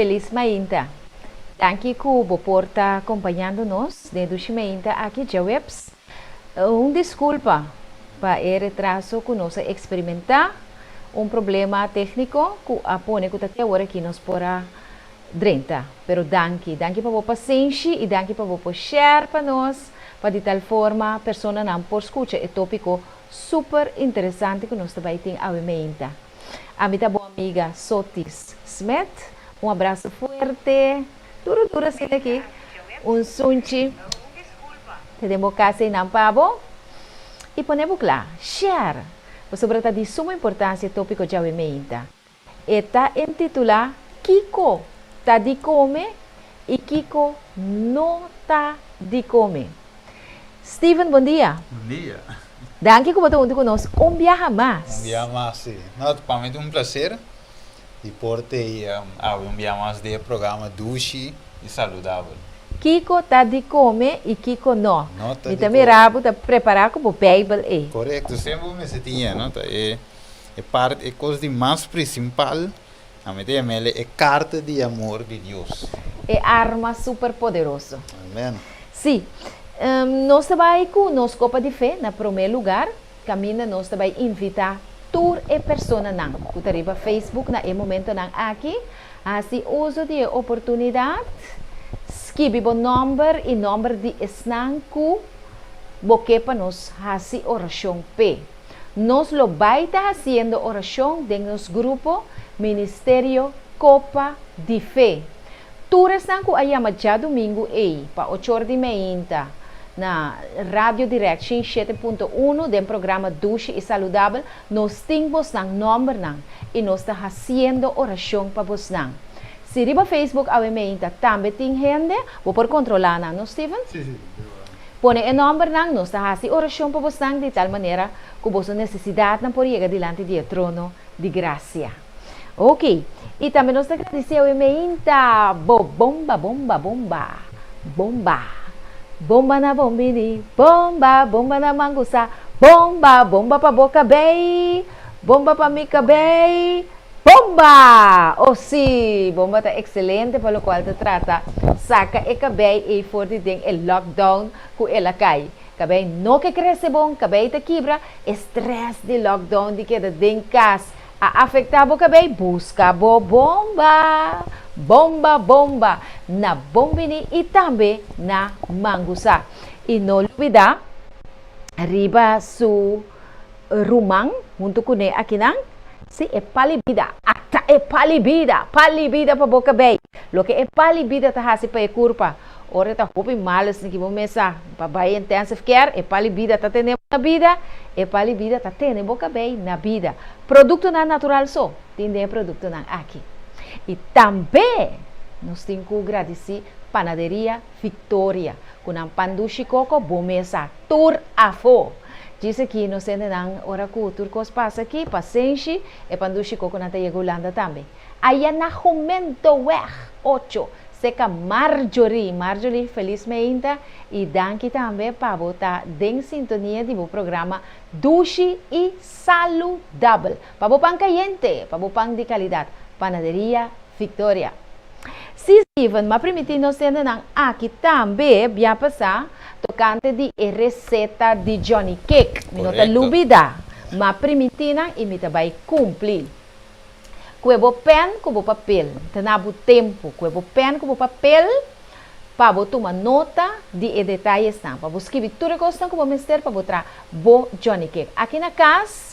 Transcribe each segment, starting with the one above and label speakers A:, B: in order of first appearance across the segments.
A: Felis mainta. Danki ku bo por ta kompañando nos den Dushi Mainta aki djaweps. Un diskulpa pa e retraso ku nos a eksperimentá, un problema tékniko ku a pone ku ta te awor aki nos por a drenta. Pero danki, danki pa bo pasenshi i danki pa bo por share pa nos pa di tal forma personanan por skucha e tópiko super interesante ku nos ta bai tin awe meinta. Ami ta bo amiga Sotis Smith. Un abraso fuerte. Duro duro asina aki. Un sunchi. Te den bo kas einan pa bo. I pone bo kla. Share! Pasobra ta di suma importansia e tópiko djawe meinta. E ta intitulá Kiko ta di kome i kiko no ta di kome. Steven, bon dia.
B: Bon dia.
A: Danki ku bo ta huntu ku nos un biaha mas.
B: Un biaha mas, si. No, pa mi ta un placer di por te awe un biaha mas den e programa Dushi i Saludabel.
A: Kiko ta di kome i kiko no.
B: No ta
A: Mi
B: di
A: ta
B: kome.
A: mira bo ta prepará ku bo Beibel ei.
B: Korekto, semper bo mester tin e, no? Ta e. E part, e kos di mas prinsipal, ami ta yam'el e karta di amor di Dios.
A: E arma super poderoso.
B: Amen.
A: Sí. Nos ta bai ku nos Kopa di Fe na promé lugar, kaminda nos ta bai invitá tur e personanan ku ta riba Facebook na e momentonan aki, hasi uso di e oportunidat, skibi bo nòmber i nòmber di esnan ku bo ke pa nos hasi orashon p'e. Nos lo bai ta hasiendo orashon den nos grupo Ministerio Kopa di Fe. Tur esnan ku a yama djadumingu ei pa ochor di meinta na Radio Direction 7.1 den programa Dushi i Saludabel, nos tin bosnan nòmbernan i nos ta hasiendo orashon pa bosnan. Si riba Facebook awe meinta tambe tin hende, bo por kontrolá nan, no Steven?
B: Sí, sí.
A: Pone e nòmbernan, nos ta hasi orashon pa bosnan di tal manera ku boso nesesidatnan por yega dilanti di e trono di grasia. Ok, i tambe nos ta gradisé awe meinta bo bomba, bomba, bomba, bomba, bomba na bon bini, bomba, bomba na mangusa, bomba, bomba pa bo kabei, bomba pa mi kabei, Bomba! Oh sí, bomba ta excelente pa locual ta trata saca e cabey ey for di den e lockdown cu el a cay. Cabey no ke crece bon, cabey ta kibra, e stress di lockdown di keda den cas a afecta bo cabey, busca bo bomba! Bomba, bomba! Na Bon Bini y tambe na Mangusa. Y no lubida riba su. Ruman huntu kuné akinan, si e pali bida, ata e pali bida, pali bida pa bo kabei. Loke e pali bida ta hasi pa e kurpa, ora e ta hopi malu esaki bo mes sa, pa bai intensive care, e pali bida ta tene bo na bida, e pali bida ta tene bo kabei na bida. Produktonan natural so tin den e produktonan aki. I tambe nos tin ku gradisí Panaderia Victoria ku nan pan dushi koko bo mes sa tur afó. Djis aki nos hendenan ora ku tur kos pasa aki, pasenshi, e pan dushi koko nan ta yega Hulanda tambe. Aya na Jumentoweg ocho, seka Marjorie. Marjorie felis meinta i danki tambe pa bo ta den sintonia di bo programa Dushi i Saludabel. Pa bo pan kayente, pa bo pan di kalidat, Panaderia Victoria. Sí, Steven, m'a primintí nos hendenan aki tambe bia pasá tokante di e reseta di Johnny Cake. Mi no ta lubidá. M'a primintí nan i mi ta bai kumpli. Kue bo pèn ku bo papel. Ta na bo tempu. Kue bo pèn ku bo papel pa bo tuma nota di e detayesnan, pa bo skibi tur e kosnan ku bo mester pa bo traha bo Johnny Cake. Aki na kas.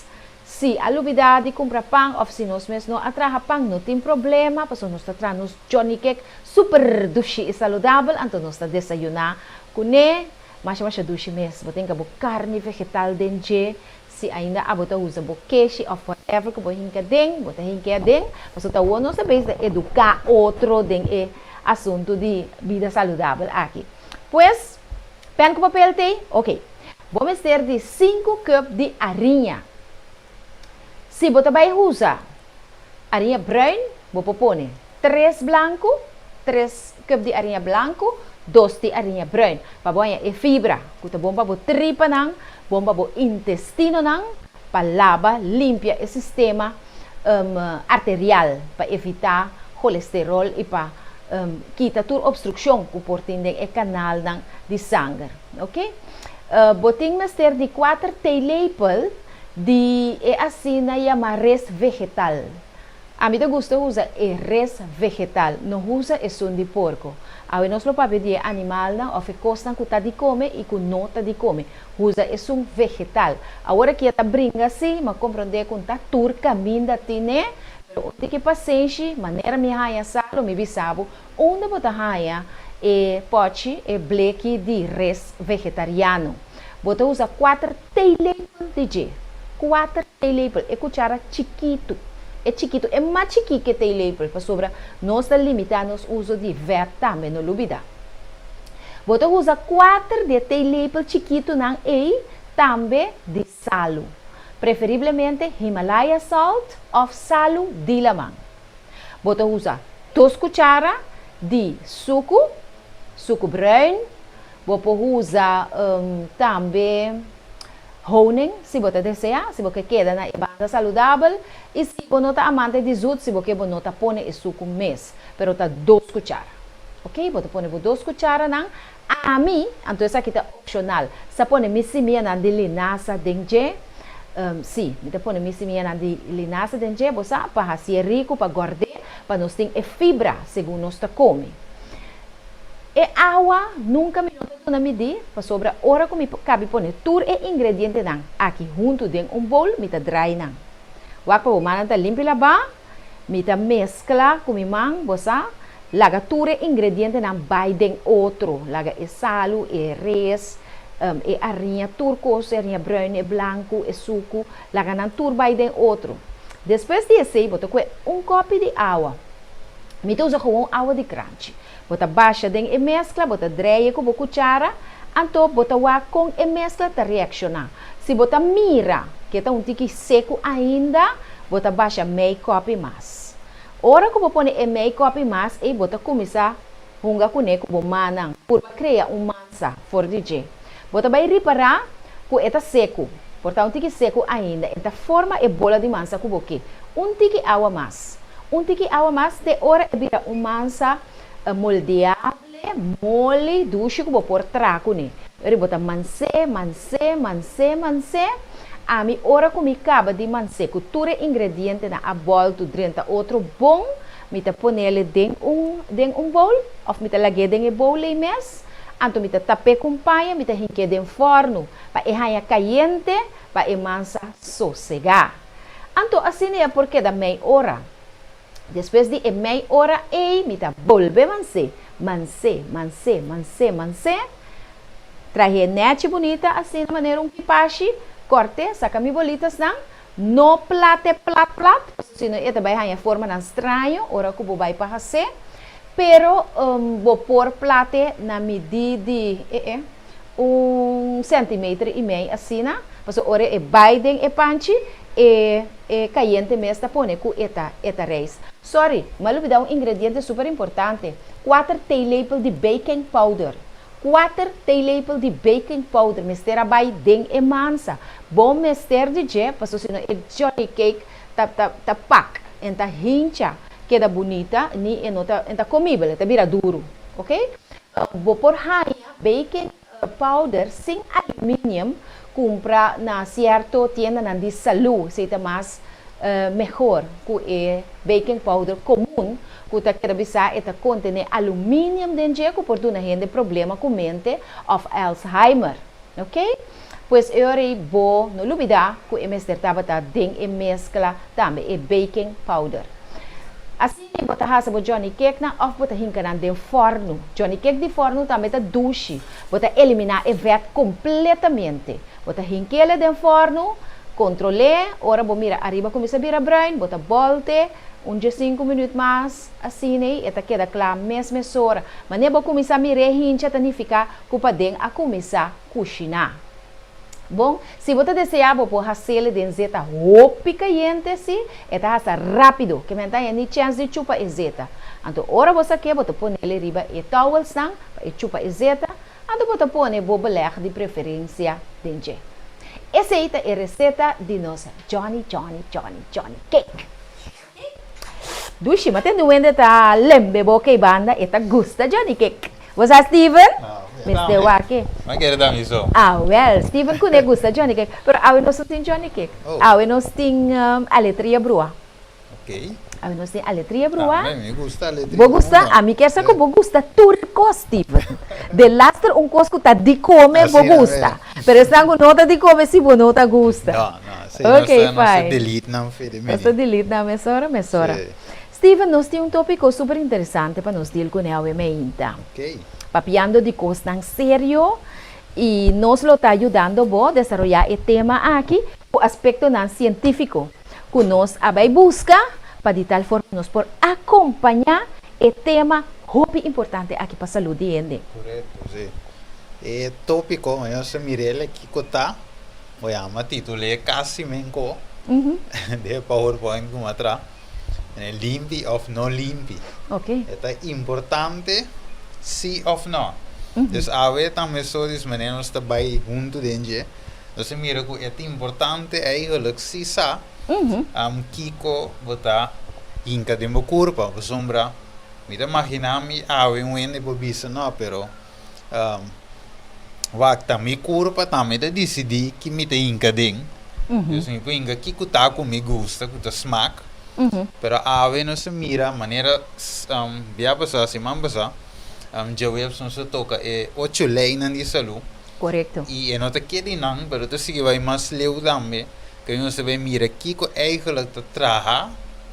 A: Si a lubidá di kumpra pan òf si nos mes no a traha pan no tin problema pasobra nos ta traha nos Johnny Cake super dushi i saludabel anto nos ta desayuná kuné masha masha dushi mes. Bo tin ka bo karni vegetal den dje si ainda abo ta usa bo keshi òf whatever ku bo hinka den bo ta hink'é aden pasobra ta awor nos ta bezig ta eduká otro den e asuntu di bida saludabel aki. Pues Pen ku papel t'ei? Ok. Bo mester di sinku cup di ariña. Si bo ta bai usa ariña bruin, bo por pone tres blanku, tres cup di ariña blanku, dos di ariña bruin, pa bo haña e fibra ku ta bon pa bo tripanan, bon pa bo intestinonan, pa laba, limpia e sistema arterial, pa evitá. kolesterol i pa kita tur obstrukshon ku por tin den e kanalnan di sanger. Ok. Bo tin mester di kuater theelepel di e asina yama res vegetal. Ami ta gusta usa e res vegetal, no usa esun di porko. Awe nos lo papia di e animalnan òf e kosnan ku ta di kome i ku no ta di kome. Usa esun vegetal. Awor aki e ta bringa si, ma komprondé ku ta tur kaminda tine, pero un tiki pasenshi, manera mi haña sa lo mi bisa bo unda bo ta haña e pòchi, e bleki di res vegetariano. Bo ta usa kuater theelepel di dje. Kuater theelepel, e kuchara chikitu. E chikitu, e mas chikí ku e theelepel, pasobra nos ta limitá nos uso di vèt tambe, no lubidá. Bo ta usa kuater di e theelepel chikitunan ei tambe di salu, preferiblemente Himalaya salt òf salu di laman. Bo ta usa dos kuchara di suku, suku bruin, bo por usa tambe honing si bo ta deseá, si bo ke keda na e banda saludabel i si bo no ta amante di zut, si bo ke bo no ta pone e suku mes, pero ta dos kuchara. Ok, bo ta pone bo dos kucharanan. Ami, anto esaki ta opshonal, sa pone mi simianan di linasa den dje. Sí, mi ta pone mi simianan di linasa den dje, bo sa, pa hasié riku, pa gòrd'é, pa nos tin e fibra segun nos ta kome. E awa nunka mi no ta duna midí, pasobra ora ku mi kabi pone tur e ingredientenan aki huntu den un bowl, mi ta drai nan. Wak pa bo mannan ta limpi labá, mi ta meskla ku mi man, bo sa, laga tur e ingredientenan bai den otro, laga e salu, e res, e ariña, tur kos, e ariña bruin, e blanku, e suku, laga nan tur bai den otro. Despues di esei bo ta kue un kòpi di awa. Mi ta usa gewoon awa di kranchi. Bo ta basha den e meskla, bo ta dreie ku bo kuchara, anto bo ta wak kon e meskla ta reakshoná. Si bo ta mira ku e ta un tiki seku ainda, bo ta basha mei kòpi mas. Ora ku bo pone e mei kòpi mas ei bo ta kuminsá hunga kuné ku bo mannan, purba krea un mansa for di dje. Bo ta bai ripará ku e ta seku, por ta un tiki seku ainda, e ta forma e bola di mansa ku bo ke. Un tiki awa mas. Un tiki awa mas te ora e bira un mansa moldeable, moli, dushi ku bo por traha kuné. Ora bo ta mans'é, mans'é, mans'é, mans'é. Ami ora ku mi kaba di mans'é ku tur e ingredientenan a bòltu drenta otro bon, mi ta ponele den un den un bowl òf mi ta lag'é den e bowl ei mes. Anto mi ta tap'é ku un paña, mi ta hink'é den fòrnu pa e haña kayente pa e mansa sosegá. Anto asina e por keda mei ora. Despues di e mei ora ei mi ta bolbe mans'é, mans'é, mans'é, mans'é, mans'é. Trah'é nèchi bunita asina manera un kipashi, kòrt'é, saka mi bolitasnan, no plat'é plat plat, pasobra sino e ta bai haña formanan straño ora ku bo bai pa has'é. Pero bo por plat'é na midí di, e e, un centimeter i mei asina, pasobra ora e bai den e panchi, e e kayente mes ta pone ku e ta e ta reis. Sorry, m'a lubidá un ingrediente super importante, kuater theelepel di baking powder. Kuater theelepel di baking powder mester a bai den e mansa. Bo mester di dje, pasobra si no e johnny cake ta ta ta pak en ta hincha, keda bunita, ni e no ta en ta komibel, e ta bira duru. Ok? Bo por haña baking powder sin aluminium kumpra na sierto tiendanan di salú, esei ta mas mehor ku e baking powder komun ku ta keda bisa e ta kontené aluminium den dje ku por duna hende problema ku mente òf Alzheimer. Ok? Pues e ora ei bo no lubidá ku e mester tabata den e meskla tambe e baking powder. Asina bo ta hasa bo Johnny Cake-nan òf bo ta hinka nan den fòrnu. Johnny Cake di fòrnu tambe ta dushi. Bo ta eliminá e vèt kompletamente. Bo ta hink'el den fòrnu, kontrol'é, ora bo mira ariba kuminsá bira bruin, bo ta bòlt'e un diesinku minüt mas, asina ei e ta keda kla mes mesora. Manera bo kuminsá mir'é hincha ta nifiká ku paden a kuminsá kushiná. Bon, si bo ta deseá bo por hasele den zeta hopi kayente, sí, e ta hasa rápido, ke men ta haña ni chèns di chupa e zeta. Anto ora bo sak'é bo ta ponele riba e towelsnan pa e chupa e zeta, anto bo ta pone bo belèg di preferensia den dje. Esei ta e reseta di nos Johnny Johnny Johnny Johnny Cake. Dushi, ma tende un hende ta lembe boca y banda, e ta gusta Johnny Cake. Bo sa Steven? Mester wak e.
B: Ma kere ta mi so.
A: Ah wel, Steven cu ne gusta Johnny Cake. Pero awe nos no tin Johnny Cake. Awe nos tin aletria brua.
B: Ok.
A: Awe nos tin aletria brua.
B: Tambe mi gusta aletria.
A: Bo gusta? Ami kier sa cu bo gusta tur cos, Steven. De laster un cos cu ta di come bo gusta. Pero esnan cu no ta di come si bo no ta gusta.
B: No, no. Si, nos ta, nos ta delete nan fe de
A: mini. Nos ta delete nan mesora, mesora. Si. Steven, nos tin un topico super interesante pa nos deal cune awe meinta.
B: Ok.
A: Papiando di cosnan serio y nos lo ta yudando bo desaroya e tema aki cu aspectonan cientifico cu nos a bay busca pa di tal forma nos por acompaña e tema hopi importante aki pa salud di hende.
B: Correcto, si. E topico, nos a mir'el kico ta, bo yama titul'e casi menco den e powerpoint cu mi a traha, limpi of no limpi. E ta importante si of no. Dus awe tambe so dis manera nos ta bay hunto den dje, nos a mira cu e ta importante eigenlijk si sa kico bo ta hinca den bo curpa, pasobra mi ta magina mi awe un hende por bisa no pero Wak, ta mi kurpa tambe ta disidí ki mi ta hinka den. Dus mi por hinka kiko ta ku mi gusta, ku ta smak. Pero awe nos a mira manera bia pasá, siman pasá, djaweps nos a toka e ocho leinan di salú.
A: Korekto.
B: I e no ta keda einan, pero ta sigui bai mas leu tambe, ku nos ta bai mira kiko eigelijk ta traha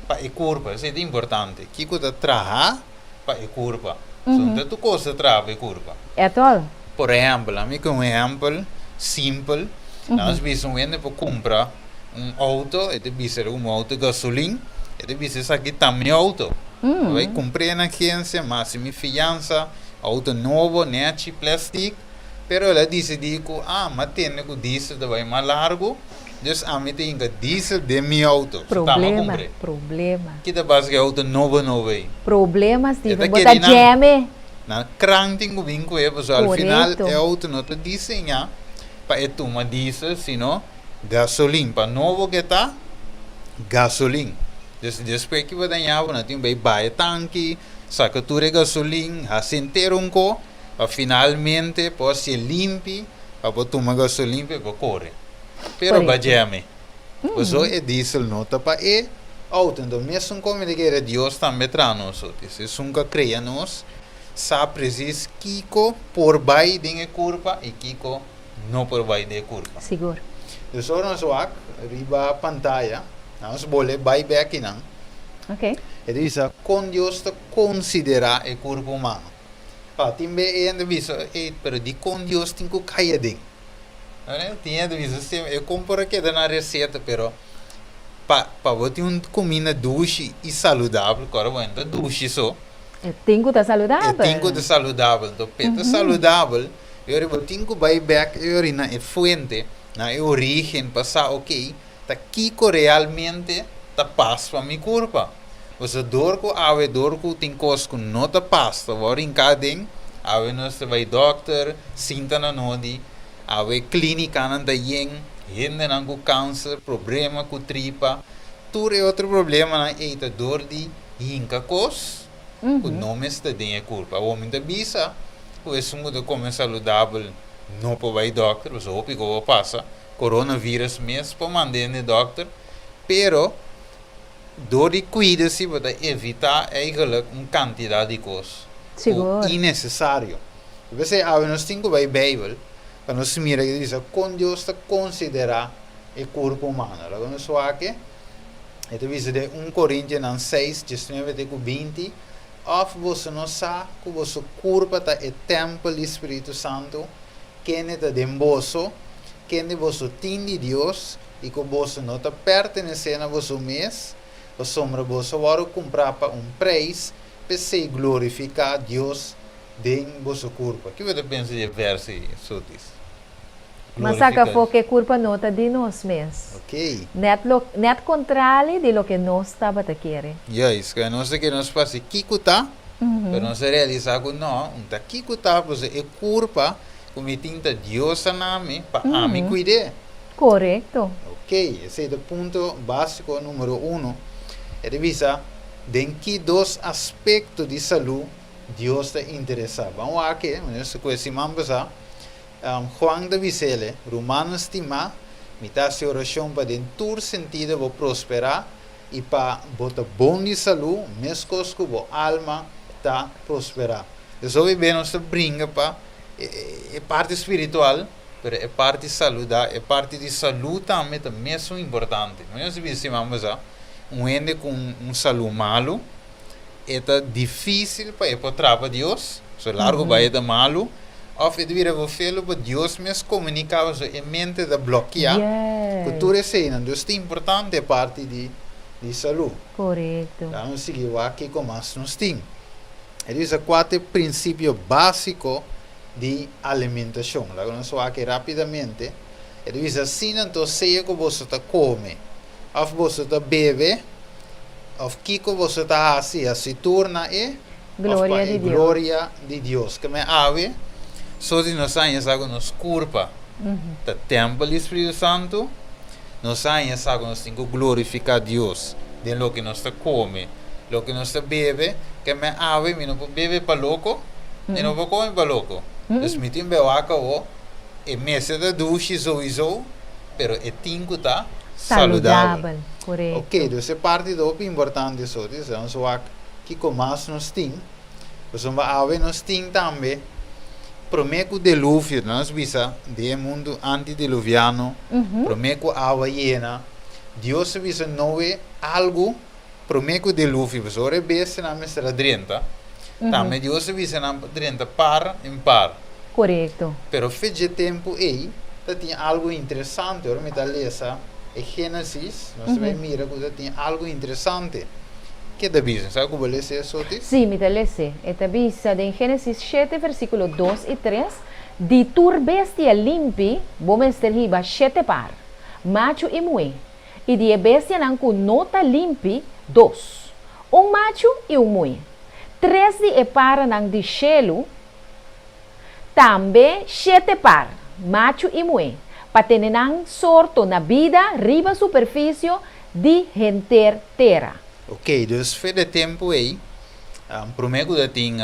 B: pa e kurpa. Esei ta importante, kiko ta traha. pa e kurpa. So no ta tur kos ta traha pa e kurpa.
A: At all.
B: Por ehèmpel, ami ku un ehèmpel simpel, nos bisa un hende por kumpra un outo, e ta bisa un outo gasolin, e ta bisa esaki ta mi outo. Mi bai kumpr'é na agensia, mi hasi mi fiansa, outo nobo, nèchi, plèstik, pero el a disidí ku, ah, mi a tende ku diesel ta bai mas largu, Dus ami ta hinka diesel den mi auto. So tama
A: Problema,
B: kumpr'é.
A: problema.
B: Ki ta pasa ku e auto nobo nobo ei?
A: Problema,
B: E
A: Steven.
B: ta
A: Bo ta
B: keri nan
A: jeme.
B: nan kran tin ku bin ku e pasobra al final
A: Korekto.
B: e auto no ta diseñá pa e tuma diesel sino gasolin. Pa nobo ke ta, gasolin. Dus despues ki bo dañá bo nan tin bai baha e tanki, saka tur e gasolin, hasi entero un ko pa finalmente por hasié limpi pa bo tuma gasolin pa e por kore. Pero ba jeme. Paso e diesel no ta pa e auto. Enton mesun como mi ta kere Dios tambe traha nos oti. Si esun cu a crea nos sa precies kico por bay den e curpa y kico no por bay den e curpa.
A: Sigur.
B: Dus ora nos wak riba pantaya, nos bole bay bek kinan.
A: Ok.
B: E ta bisa con Dios ta considera e curpa humano. Pa tin be e hende bisa, ey, pero dicon Dios tin cu cay aden? Tin hende bisa si e kon por a keda na reseta pero pa pa bo tin un kuminda dushi i saludabel ku ora bo no ta dushi so.
A: E tin ku ta saludabel.
B: E tin ku ta saludabel enton p'e ta saludabel e ora bo tin ku bai bek e ora na e fuente na e origen pa sa oke ta kiko realmente ta pas pa mi kurpa. Pasobra dor ku awe dor ku tin kos ku no ta pas ta wòrdu hinká aden, awe nos ta bai dòkter, sinta na nodi, awe klínikanan ta yen, hendenan ku kanser, problema ku tripa, tur e otro problemanan ei ta dor di hinka kos ku no mester den e kurpa. Awor mi ta bisa ku esun ku ta kome saludabel no por bai dòkter, pasobra hopi ku por pasa, coronavirus mes por manda hende dòkter, pero Dor di cuida si bo ta evita eigenlijk un cantidad di cos cu innecesario. P'esei awe nos tin cu bay Bijbel pa nos mira ke ta bisa con Dios ta considera e curpo humano. Laga nos wak e ta bisa den un Corintionan seis, diesnuebe te cu binti, Of boso no sa cu boso curpa ta e tempel di Spiritu Santo, kende ta den boso, kende boso tin di Dios, i ku boso no ta pertenesé na boso mes, pasobra boso a wòrdu kumprá pa un preis, p'esei glorifiká Dios den boso kurpa. Ki bo ta pensa di e vèrs ei, Sotis?
A: Ma saka afó ku e kurpa no ta di nos mes.
B: Oké.
A: Nèt lo, nèt kontrali di loke nos tabata kere.
B: Juist, ku nos ta kere nos por hasi kiko ta, pero nos a realisá ku nò, un ta kiko ta, pasobra e kurpa ku mi tin ta Dios a na mi pa ami kuid'é.
A: Korekto.
B: Ok, esei ta punto básiko numero uno. E ta bisa. Den ki dos aspekto di salú Dios ta interesá? Ban wak e, manera su ku e siman pasá, Juan ta bis'el, Rumannan stimá, mi ta hasi orashon pa den tur sentido bo prosperá i pa bo ta bon di salú meskos ku bo alma ta prosperá. Des hopi be nos ta bringa pa e parti spiritual, pero e parti saludá, e parti di salú tambe ta mesun importante. Manera nos a bisa siman pasá, un hende ku un salú malu, e ta difísil pa e por trapa Dios, so largu bai e ta malu, òf e ta bira vervelu pa Dios mes komuniká, pasobra e mente ta blòkiá ku tur eseinan. Dus ta importante e parti di di salú.
A: Korekto.
B: Laga nos sigui wak kiko mas nos tin. E ta bisa kua ta e prinsipio básiko di alimentashon. Laga nos wak e rápidamente. E ta bisa asina anto sea ku boso ta kome òf boso ta bebe òf kiko boso ta hasi, hasi tur na e òf pa e gloria di Dios. Ke men awe so di nos haña sa ku nos kurpa ta tèmpel di Spiritu Santu, nos haña sa ku nos tin ku glorifiká Dios den loke nos ta kome, loke nos ta bebe. Ke men awe mi no por bebe pa loko, mi no por kome pa loko. Dus mi tin bewaka awo, e mester ta dushi souiso. Pero e tin ku ta
A: saludabel. Korekto.
B: Ok, dus e parti ta hopi importante so. Dis nos wak kiko mas nos tin. Pasobra awe nos tin tambe prome ku deluvio, nos bisa den e mundu antidiluviano, prome ku awa yena, Dios a bisa Noe algu prome ku deluvio. Pasobra ora e bestianan mester a drenta, tambe Dios a bisa nan pa drenta par en par.
A: Korekto.
B: Pero fe dje tempu ei ta tin algu interesante. Ora mi ta lesa e Génesis, nos ta bai mira ku ta tin algu interesante. Ke ta bisa? Sa ku bo lesa eso, Otis?
A: Sí, mi ta les'é. E ta bisa den Génesis shete, versíkulo dos i tres, Di tur bestia limpi bo mester hiba shete par, machu i muhé, i di e bestianan ku no ta limpi, dos, un machu i un muhé. Tres di e paranan di shelu, Tambe shete par, machu i muhé, pa tene nan sorto na bida riba superfisio di henter tera.
B: Ok, dus fe de tempu ei, promé ku ta tin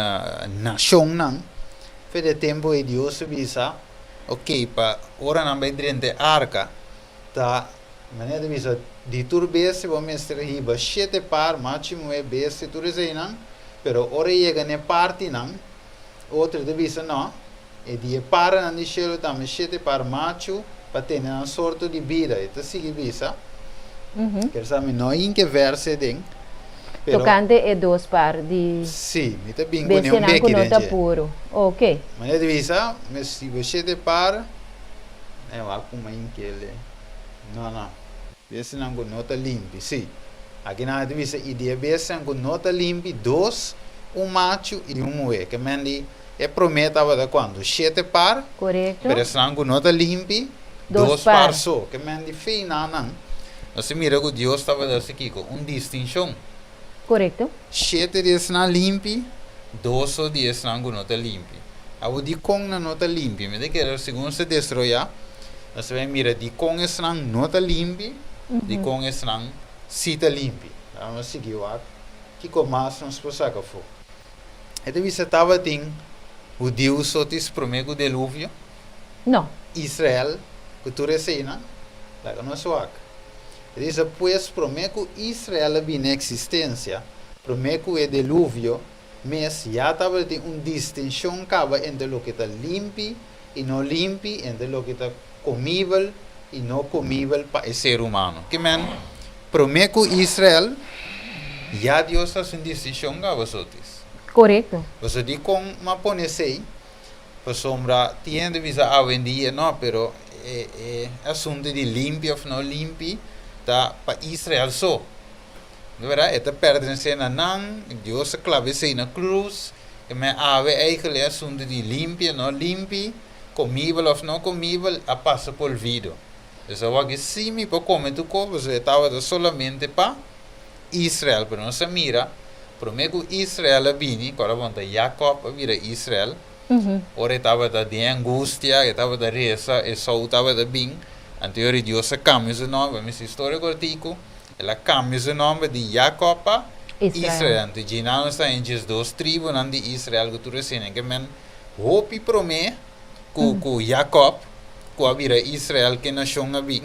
B: nashonnan, fe de tempu ei Dios a bisa, ok, pa ora nan bai drenta e arka, ta manera ta bisa, di tur bestia bo mester hiba shete par, machu i muhé, bestia, tur eseinan, pero ora e yega na e partinan, Otro ta bisa, No, e di e paranan di shelu tambe shete par machu pa tene nan sorto di bida. E ta sigui bisa, Ker sa mi no hinka e verse den, pero.
A: Tokante e dos par di.
B: Sí, mi ta bin kuné un
A: bestianan ku
B: beki
A: no
B: den
A: ta
B: dje.
A: puru. Oke.
B: Manera ta bisa, mi si bo shete par, e wak kuma hink'el e. No, no. Bestianan ku no ta limpi, sí. Aki nan a ta bisa, i di e bestianan ku no ta limpi, dos, un machu i un muhé. Ke men di e promé tabata kuantu? Shete par.
A: Korekto.
B: Pero esnan ku no ta limpi,
A: Dos
B: dos par
A: par.
B: so. Ke men di feiná nan, nos ta mira ku Dios tabata hasi kiko? Un distinshon.
A: Korekto.
B: Shete di esnan limpi, dos so di esnan ku no ta limpi. Awor dikon nan no ta limpi? Mi ta kere segun se desroyá, nos ta bai mira dikon esnan no ta limpi, dikon esnan si ta limpi. Laga nos sigui wak kiko mas nos por saka afó. E ta bisa tabatin hudiu so tis promé ku deluvio?
A: No.
B: Israel ku tur eseinan? Laga nos wak. E bisa, Pues promé ku Israel a bini na eksistensia, promé ku e deluvio mes, ya tabatin un distinshon kaba entre loke ta limpi i no limpi, entre loke ta komibel i no komibel pa e ser humano. Ke men, promé ku Israel, ya Dios a hasi un distinshon kaba sotis.
A: Korekto.
B: Pasobra dikon m'a pone esei? Pasobra tin hende bisa awendia no, pero e e asuntu di limpi of no limpi ta pa Israel so. Di berdad e ta pertenesé na nan, Dios a klaba esei na krus, e men awe eigel e asuntu di limpi o no limpi, komibel of no komibel a pasa por olvido. Dus awor si mi por kome tur kos pasobra e tabata solamente pa Israel, pero nos a mira promé ku Israel a bini, ku ora bon ta Jakòb a bira Israel, ora e tabata den angustia, e tabata resa, Esou tabata bin, anto ora Dios a kambia su nòmber, mi si historia kortiku, el a kambia su nòmber di Jakòb pa
A: Israel.
B: Israel. Anto djinan nos ta haña 12 tribunan di Israel ku tur esei. Ke men hopi promé ku Jacob ku a bira Israel ku e nashon a bin,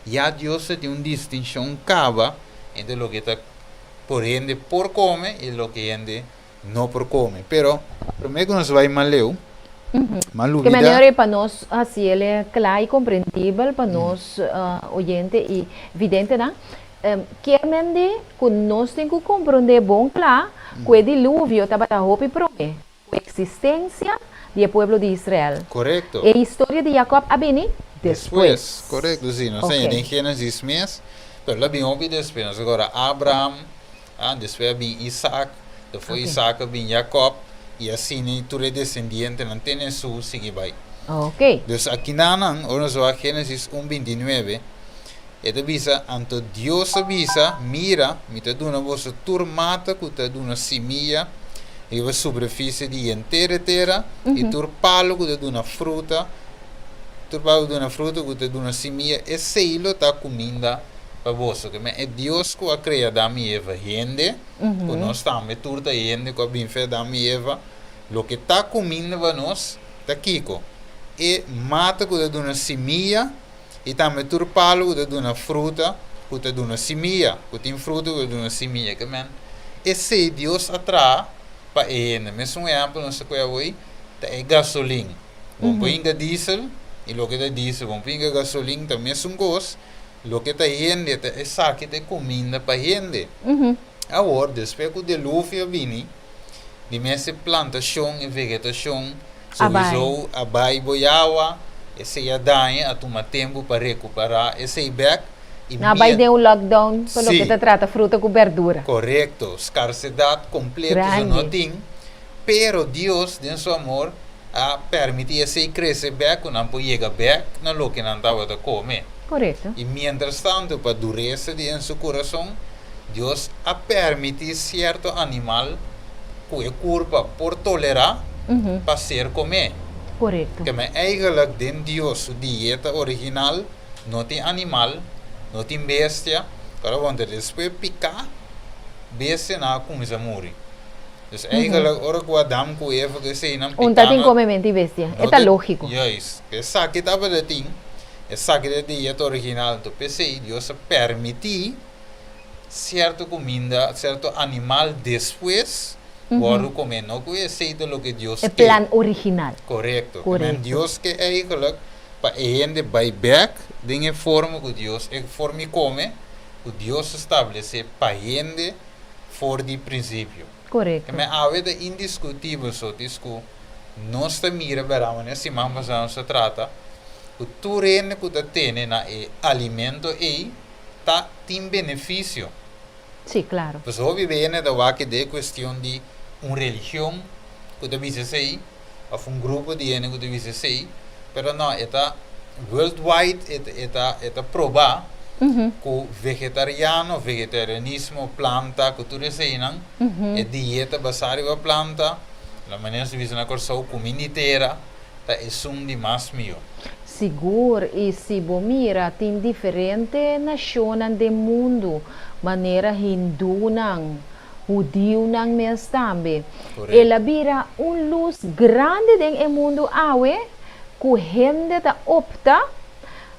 B: ya Dios a tin un distinshon kaba entre loke ta por hende por kome i loke hende no por kome. Pero promé ku nos bai mas leu, mas
A: Ke
B: lubida.
A: manera e pa nos hasi el kla i komprendibel pa nos oyente i videntenan? Kier men di ku nos tin ku komprondé bon kla ku e diluvio tabata hopi promé ku eksistensia di e pueblo di Israel.
B: Korekto.
A: E historia di Jakòb a bini
B: Despues.
A: despues.
B: Korekto, sí. Nos
A: Ok.
B: den Génesis mes, pero el a bin hopi despues. Nos a kòrda Abraham, ah, despues a bin Isaac, despues Isaac a bin Jakòb, i asina tur e desendientenan te na Hesus sigui bai. Dus akinanan, ora nos wak Génesis 1, 29, E ta bisa, Anto Dios a bisa, Mira, mi ta duna boso tur mata ku ta duna simia riba superfisie di henter e tera, i tur palu ku ta duna fruta, tur palu ku ta duna fruta ku ta duna simia, esei lo ta kuminda pa boso. Ke men e Dios ku a krea Adam i Eva hende, ku nos tambe tur ta hende ku a bin fe Adam i Eva, loke ta kuminda pa nos ta kiko? E mata ku ta duna simia, I tambe tur palu ku ta duna fruta ku ta duna simia, ku tin fruta ku ta duna simia. Ke men, esei Dios a traha pa e hende. Mesun ehèmpel nos ta kohe awor ta e gasolin. Bon por hinka diesel i loke ta diesel, bon por hinka gasolin ta mesun kos, loke ta hende ta esaki ta e kuminda pa hende. Awor, despues ku deluvio a bini, di mes e plantashon, e vegetashon, souwisou a bai bo yawa, esei a daña, a tuma tempu pa rekuperá esei bèk. I
A: Nan a bai den un lockdown pa loke ta trata fruta ku bèrdura.
B: Korekto, skarsedat kompleto so no tin, pero Dios den su amor a permití esei krese bèk ku nan por yega bèk na loke nan tabata kome.
A: Korekto.
B: I mientrastantu pa duresa di en su kurason, Dios a permití sierto animal ku e kurpa por tolerá pa ser komé.
A: Korekto.
B: Keme eigenlijk den Dios su dieta original no tin animal, no tin bestia, pero wonder despues piká, bestianan a kuminsá muri. Dus eigenlijk ora ku Adam ku Eva ku eseinan
A: Un ta
B: piká
A: tin
B: no
A: komementu di bestia. E
B: no
A: ta
B: ta
A: lógiko.
B: Juist. Esaki tabata tin, esaki ta e dieta original. Anto p'esei Dios a permití sierto kuminda, sierto animal despues wòrdu komé. No ku esei ta loke Dios
A: E
B: ke.
A: plan original.
B: Korekto. Ke men
A: Korekto.
B: Dios ke eigenlijk pa e hende bai bèk den e forma ku Dios, e forma di kome ku Dios a stablesé pa hende for di prinsipio. Ke
A: Korekto.
B: men awe ta indiskutibel so tis ku nos ta mira bèrda manera siman pasá nos a trata ku tur hende ku ta tene na e alimento ei ta tin benefisio.
A: Sí, claro.
B: Pues hopi bene ta wak de cuestion di un religion cu ta bisa esey, of un grupo di hende cu ta bisa esey, pero no, e ta worldwide e ta, e ta, e ta proba cu vegetariano, vegetarianismo, planta, cu tur eseynan, e dieta basa riba planta, la manera nos ta bisa na Corsou, cuminda di tera, ta esun di mas mihó.
A: Sigur, i si bo mira tin diferente nashonnan den mundu, manera hindunan, hudiunan mes tambe. El a bira un lus grandi den e mundu awe ku hende ta opta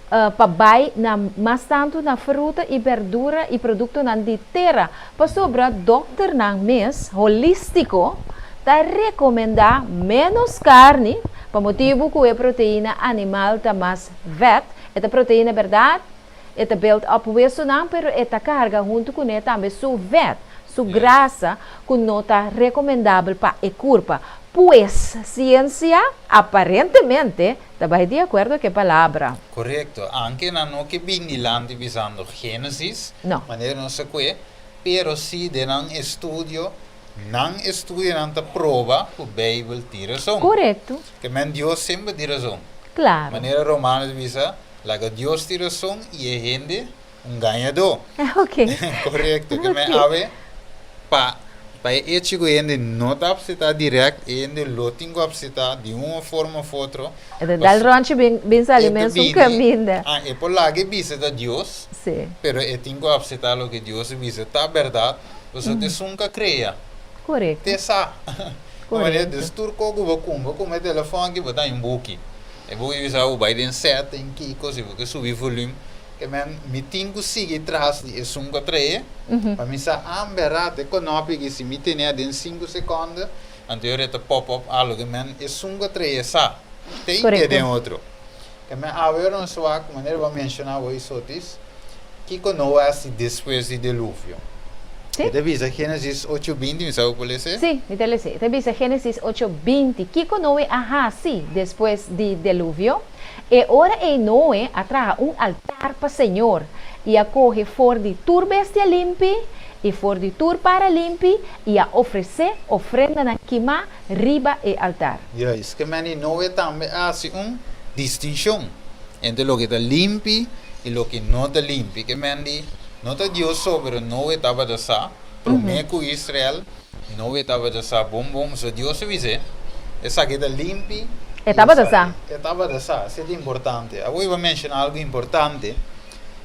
A: pa bai na mas tantu na fruta i berdura i produktonan di tera, pasobra dòkternan mes holístiko ta rekomendá ménos karni pa motibu ku e proteina animal ta mas vèt, e ta proteina bèrdat, e ta build up wesonan pero e ta karga huntu kuné tambe su vèt, su grasa ku no ta rekomendabel pa e kurpa. Pues, siensia aparentemente Ta bai di akuerdo ku e palabra.
B: Korekto. Anke nan no ke bin dilanti bisando Génesis,
A: No.
B: manera nos a kue, pero si den nan estudio, nan estudionan ta proba ku Beibel tin rason.
A: Korekto.
B: Ke men Dios semper tin rason.
A: Klaro.
B: Manera Romanos ta bisa, laga Dios tin rason i e hende Un gañadó.
A: Ok.
B: Korekto. Ke men awe pa pa e echo ku hende no ta apseptá dirèkt, e hende lo tin ku apseptá di un o forma òf otro.
A: E ta dal ròntje bin bin sali
B: E ta
A: mes un
B: bini,
A: kaminda.
B: ah, e por laga e bisa ta Dios,
A: Sí.
B: pero e tin ku apseptá loke Dios a bisa ta bèrdat. Pasobra ta esun ku a krea.
A: Korekto.
B: Te sa.
A: Korekto.
B: Dus tur kos ku bo kumpra ku e telefòn aki bo ta haña un buki. E buki bisa bo bai den setting kiko si bo ke subi volume. Ke men mi tin ku sigui tras di esun ku a trae pa mi sa ah bèrdat e konopi aki si mi tene aden sinku sekònde anto e ta pop up algu. Ke men esun ku a trae sa. Te i te den otro. Ke men awe ora nos wak manera bo a menshoná bo Isotis. Kiko Noe a hasi despues di deluvio?
A: Sí.
B: E ta bisa Génesis ocho 20, mi sa bo por les'é?
A: Sí, mi ta les'é. E ta bisa Génesis ocho 20, Kiko Noe a hasi despues di deluvio? E ora ei Noe a traha un altar pa Señor, i a kohe for di tur bestia limpi i for di tur para limpi i a ofresé ofrendanan kimá riba e altar.
B: Juist, ke meni Noe tambe a hasi un distinshon entre loke ta limpi i loke no ta limpi. Ke men di, no ta Dios so, pero Noe tabata sa, promé ku Israel, Noe tabata sa bon bon, pasobra Dios a bis'é, Esaki ta limpi
A: E tabata sa.
B: E tabata sa, esei ta importante. Awor bo a menshoná algu importante,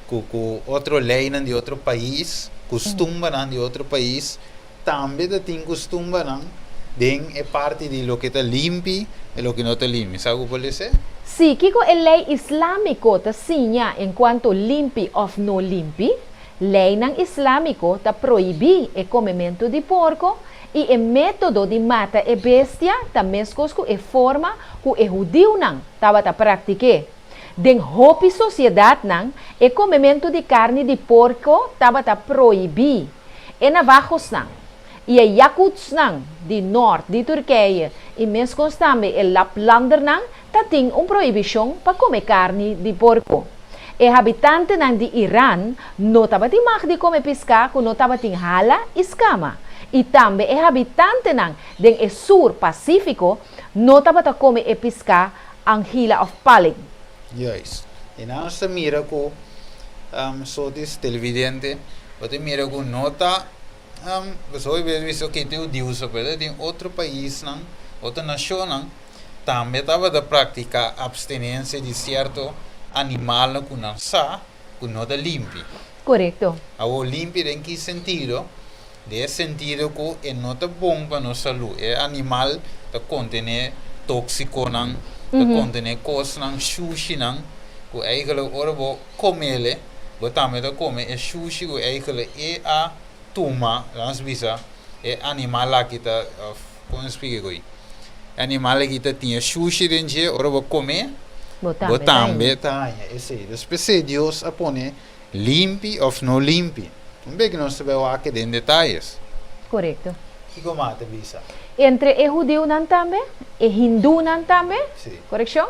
B: ku ku otro leinan di otro pais, kustumbernan di otro pais, Tambe ta tin kustumbernan den e parti di loke ta limpi i loke no ta limpi. Sa ku por lese?
A: Sí, kiko e lei islámiko ta siña enkuanto limpi òf no limpi? Leinan islámiko ta prohibí e komementu di porko i e método di mata e bestia ta meskos ku e forma ku e hudiunan tabata praktik'é. Den hopi sosiedatnan e komementu di karni di porko tabata prohibí. E Navajosnan i e Yakutsnan di nort di Turkije i meskos tambe e Laplandernan ta tin un prohibishon pa kome karni di porko. E habitantenan di Iran no tabatin mag di kome piská ku no tabatin hala i skama, i tambe e habitantenan den e Sur Pasífiko no tabata kome e piská angila òf paling.
B: Juist. I nan nos ta mira ku sotis televidente bo ta mira ku no ta pasobra hopi bes bisa oke ta hudiu so pero tin otro paisnan otro nashonnan tambe tabata praktiká apstenensia di sierto animalnan ku nan sa ku no ta limpi.
A: Korekto.
B: Awor limpi den ki sentido? Den e sentido ku e no ta bon pa nos salú. E animal ta kontené tóksikonan, ta kontené kosnan, shushinan, ku eigentlik ora bo komele, bo tambe ta kome e shushi ku eigentlik e a tuma, lanos bisa, e animal aki ta, òf kon mi splika ku ei? E animal aki ta tin e shushi den dje, ora bo kom'é, bo tambe ta haña esei. Dus p'esei Dios a pone Limpi of no limpi? Un bek nos ta bai wak den detayes.
A: Korekto.
B: Kiko ma ta bisa?
A: Entre e hudiunan tambe, e hindunan tambe,
B: Sí.
A: korekshon?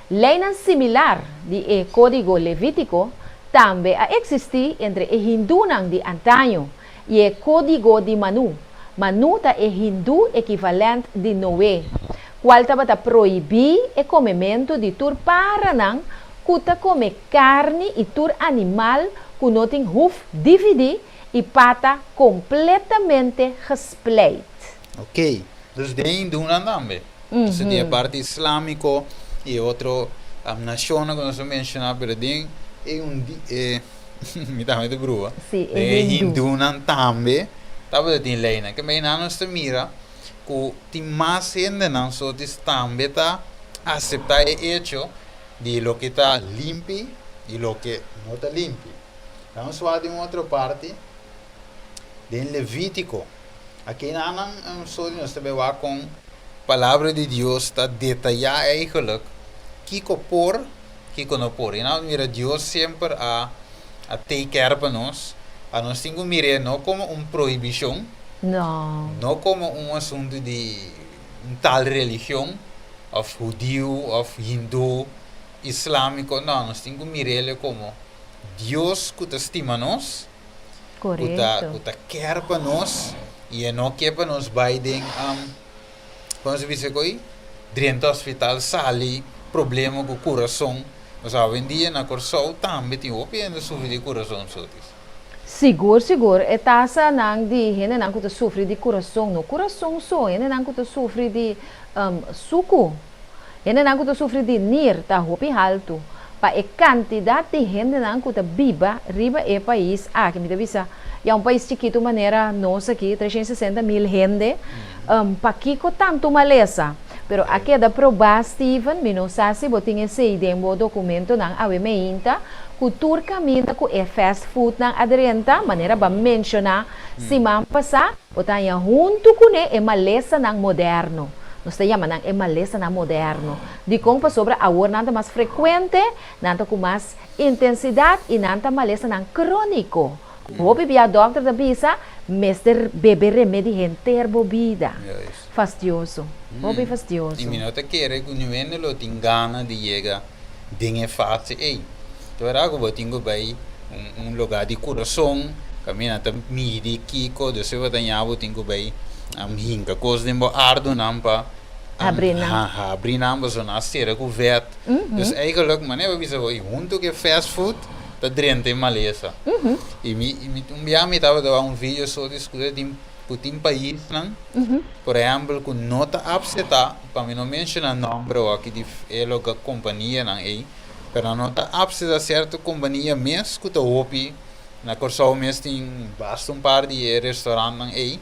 A: Leinan similar di e Kódigo Levítiko tambe a eksistí entre e hindunan di antaño i e Kódigo di Manu. Manu ta e hindú ekivalènt di Noé, kual tabata prohibí e komementu di tur paranan ku ta kome karni i tur animal ku no tin huf dividí i pata kompletamente gespleit.
B: Ok, dus den hindúnan tambe. Entonces di e parti islámiko i e otro nashonnan ku nos a menshoná, pero den e e mi tambe ta brua,
A: Sí, e
B: den e
A: hindú.
B: hindúnan tambe tabata tin leinan. Ke mei nan nos ta mira ku tin mas hendenan sotis tambe ta aseptá e echo di loke ta limpi i loke no ta limpi. Nan swa di un otro parti den Levítiko. Aki nan so di nos ta bai wak kon Palabra di Dios ta detayá eigenlijk kiko por, kiko no por. I nan mira Dios semper a a take care pa nos. A nos tin ku mir'é no komo un prohibishon,
A: No.
B: no komo un asuntu di un tal religion, of hudiu of hindú, islámiko, no, nos tin ku mir'el komo Dios ku ta stima nos, ku ta
A: Korekto.
B: ku ta kèr pa nos i e no ke pa nos bai den kon se bisa ku ei? Drenta hospital sali problema ku kurason, pasobra awendia na Kòrsou tambe tin hopi hende sufri di kurason sotis.
A: Sigur sigur e tasanan di hendenan ku ta sufri di kurason, no kurason so, hendenan ku ta sufri di suku, hendenan ku ta sufri di nir ta hopi haltu pa e kantidat di hendenan ku ta biba riba e pais aki. Mi ta bisa Ya un pais chikitu manera nos aki, 360 mil hende, pakiko tantu malesa? Pero a keda probá, Steven, mi no sa si bo tin esei den bo dokumentonan awe meinta, ku tur kaminda ku e fast foodnan a drenta, manera bo a menshoná siman pasá, bo ta haña huntu kuné e malesanan moderno. Nos ta yama nan e malesanan moderno. Dikon? Pasobra awor nan ta mas frekuente, nan ta ku mas intensidat i nan ta malesanan króniko. Hopi bia dòkter ta bisa, mester bebe remedi henter bo bida. Fastioso. Hopi fastioso.
B: I mi no ta kere ku niun hende lo tin gana di yega den e fase ei. Ta bèrdat ku bo tin ku bai un lugá di kurason, kaminda ta midi kiko, despues bo ta ña bo tin ku bai hinka kos den bo ardunan pa
A: Habri nan.
B: Habri nan pasobra nan a sera ku vèt. Dus eigenlijk manera bo bisa bo i huntu ku e fast food ta drenta e malesa. I mi un bia mi tabata wak un video so di skucha tin ku tin paisnan por ehempel ku no ta apseptá, pa mi no menshoná nòmber awor aki di e loke kompanianan ei, pero nan no ta apseptá sierto kompania mes ku ta hopi na Kòrsou mes tin basta un par di e restorantnan ei